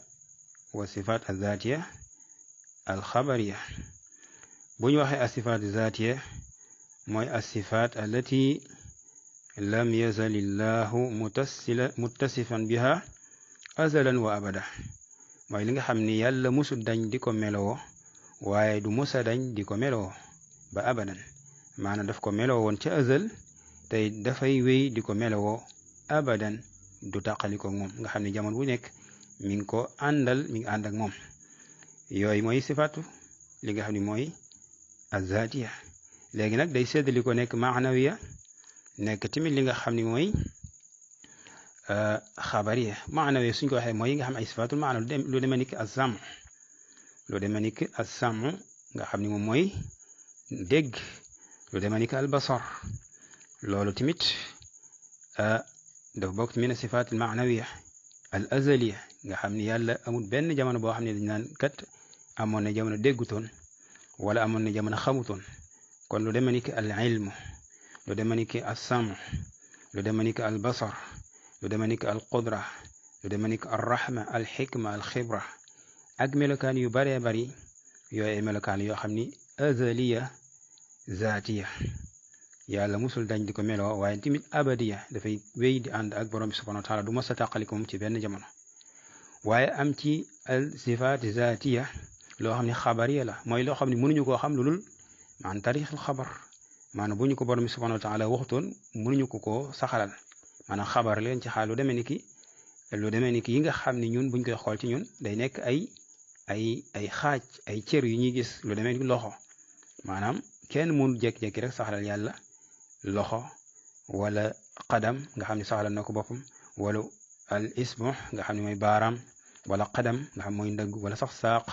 wa sifaat az zaatiya alxabariya bu ñu waxee asifaat zaatiya mooy asifaat allati lam yazalillahu muttasifan biha azalan wa abada mooy li nga xam ni yàlla musul dañ di ko meloo waaye du musa dañ di ko meloo ba abadan maanaam daf ko meloo woon ca azal tey dafay wéy di ko meloo abadan du tàqaliko moom nga xam ne jamono bu nekk mi ngi ko mi ngi ànd ak moom yooyu mooy sifaatu li nga xam ne mooy azatiya léegi nag day séddali ko nekk maanawiya nekk tamit li nga xam ne mooy xabariya maanawiya suñ ko waxee mooy yi nga xam ay sifaatul maana lu demee nikk as-sam lu demee nikk as-sam nga xam ne moom mooy dégg lu demee nikk al-basar loolu tamit dafa bokk min sifaat maanawiya al azaliya nga xam ni yàlla amul benn jamono boo xam ne dañ naan kat amoon na jamono déggutoon wala amoon na jamono xamutoon kon lu demee ni ki al ilmu lu demee ni ki al samu lu demee ni ki al basar lu demee ni ki al qudra lu demee ni ki al rahma al xikma al xibra ak melokaan yu baree bari yooyu ay melokaan yoo xam ni azaliya zaatiya yàlla musul dañ di ko meloo waaye tamit abadiya dafay wéy di ànd ak borom bi subhanahu wa taala du mos a tàqaliko moom ci benn jamono waaye am ci al sifaat zaatiya loo xam ne xabariya la mooy loo xam ne mënuñu koo xam lu dul maan tarixul xabar maanaam bu ñu ko borom bi subhanahu wa taala waxutoon mënuñu ko koo saxalal maanaam xabar leen ci xaal lu demee ni ki yi nga xam ne ñun buñ koy xool ci ñun day nekk ay xaaj ay cër yu ñuy gis lu demee ni loxo maanaam kenn mënu jékki-jékki rek saxalal yàlla loxo wala qadam nga xam ne saxalal na ko boppam wala al ismu nga xam ne mooy baaraam wala qadam nga xam mooy ndëgg wala sax saaq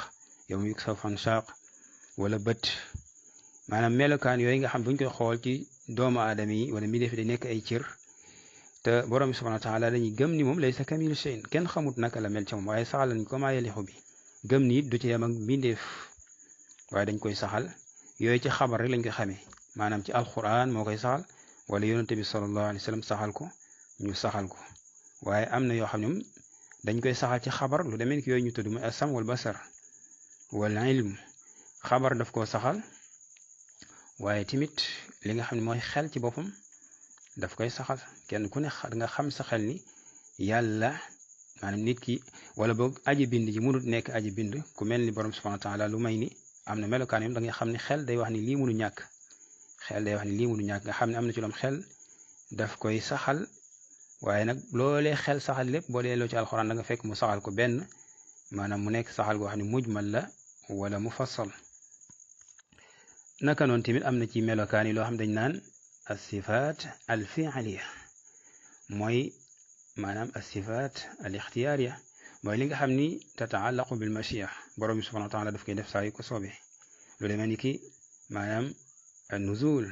yow mu yëg sa fan saaq wala bët maanaam melokaan yooyu nga xam buñ koy xool ci doomu aadama yi wala mi defi day nekk ay cër te borom bi subhanahu wa taala dañuy gëm ni moom laysa kamilu shay'in kenn xamut naka la mel ci moom waaye saxal nañ ko maa yelixu bi gëm ni it du ci yem ak mbindeef waaye dañ koy saxal yooyu ci xabar rek lañ koy xamee maanaam ci alquran moo koy saxal wala yonente bi sallallahu alayhi wa sallam saxal ko ñu saxal ko waaye am na yoo xam ne dañ koy saxal ci xabar lu demee ni ki yooyu ñu tudd mooy asam wal basar wal ilm xabar daf koo saxal waaye tamit li nga xam ne mooy xel ci boppam daf koy saxal kenn ku ne nga xam sa xel ni yàlla maanaam nit ki wala boog aji bind ji mënut nekk aji bind ku mel ni borom subhanahu wa taala lu may ni am na melokaan yom da nga xam ne xel day wax ni lii mënu ñàkk xel day wax ni lii mënu ñàkk nga xam ne am na ci loom xel daf koy saxal waaye nag loolee xel saxal lépp boo delloo ci alxuraan da nga fekk mu saxal ko benn maanaam mu nekk saxal goo xam ne mujmal la wala mufassal naka noonu tamit am na ci melokaan yi loo xam dañ naan as-sifaat al-fi'liya mooy maanaam as-sifaat al-ixtiyaariya mooy li nga xam ni tataallaqu bil machia borom bi subhanahu wa taala daf koy def saa yu ko soobee lu demee ni ki maanaam an-nuzul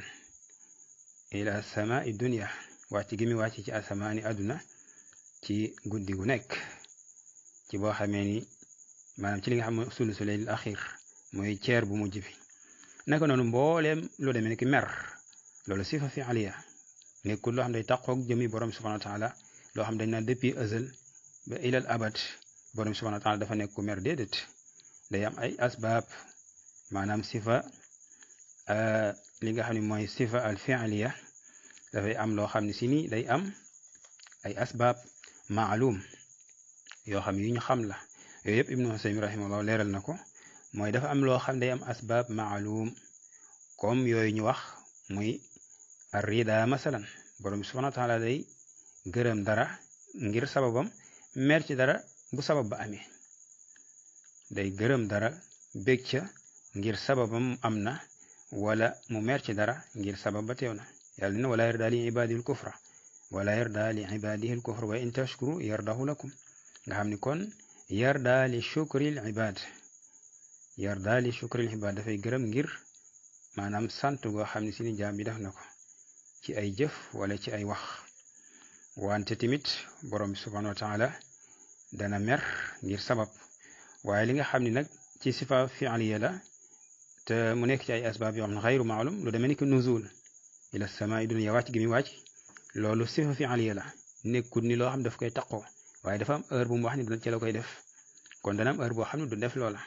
ila samaa'i dunya wàcc gi mi wàcc ci asamaani àdduna ci guddi gu nekk ci boo xamee ni maanaam ci li nga xam ne sulusu laylil axir mooy ceer bu mujj bi naka noonu mbooleem lu demee ni ki mer loolu sifa fi'liya nekkul loo xam day taqoog jëmi borom subhanahu wa taala loo xam dañ naan depuis azal ba ilal abad borom subhanahu wa taala dafa nekk ku mer déedéet day am ay asbaab maanaam sifa li nga xam ne mooy sifa al fi'liya dafay am loo xam ne si ni day am ay asbaab maalum yoo xam yu ñu xam la yooyu yëpp ibnu Usaymin rahimahullah leeral na ko mooy dafa am loo xam day am asbaab maalum comme yooyu ñu wax muy ar-rida masalan borom bi subhanahu wa taala day gërëm dara ngir sababam mer ci dara bu sabab ba amee day gërëm dara bég ca ngir sababam am na wala mu mer ci dara ngir sabab ba teew na yàlla ne wala yarda li ibadihi al-kufra wala yarda li ibadihi al-kufra wa in tashkuru yardahu lakum nga xam ni kon yarda li shukril ibad yarda li shukril ibad dafay gërëm ngir maanaam sant goo xam ne si ni jaam bi def na ko ci ay jëf wala ci ay wax wante tamit borom bi subhanahu wa taala dana mer ngir sabab waaye li nga xam ne nag ci sifa fi'liya la te mu nekk ci ay asbaab yoo xam ne xayru maalum lu demee ni ki nuzul ila samaa'i dunya wàcc gi muy wàcc loolu sifa fi'liya la nekkul ni loo xam daf koy taqoo waaye dafa am heure bu mu wax ni ci la koy def kon dana am heure boo xam ne du def loola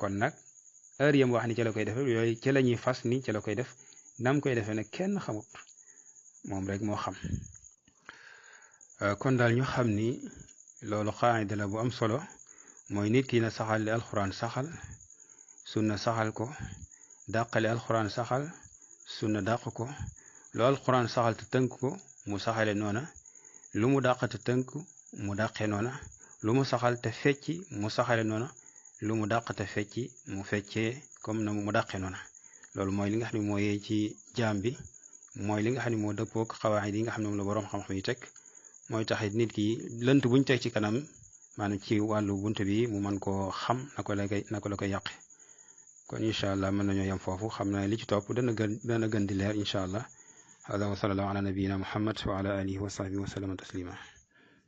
kon nag heure yam wax ni ci la koy def yooyu ci la ñuy fas ni ci la koy def nam koy defee nag kenn xamut moom rek moo xam kon daal ñu xam ni loolu qaayida la bu am solo mooy nit ki na saxal li alxuraan saxal sunna saxal ko dàqali alxuraan saxal sunna dàq ko lu alxuraan saxal te tënk ko mu saxale noona lu mu dàq te tënk mu dàqee noona lu mu saxal te fecci mu saxale noona lu mu dàq te fecci mu feccee comme na mu dàqee noona loolu mooy li nga xam ne moo yee ci jaam bi mooy li nga xam ne moo dëppook xawaayid yi nga xam ne moom la boroom xam-xam yi teg mooy taxit nit ki lënt buñ teg ci kanam maanaam ci wàllu bunt bi mu mën koo xam naka la koy yàqe kon incha allah mën nañoo yem foofu xam naa li ci topp dana gën di leer incha allah hada wa sallallahu ala nabiyina muhammad wa ala alihi wa sahbihi wa sallama taslima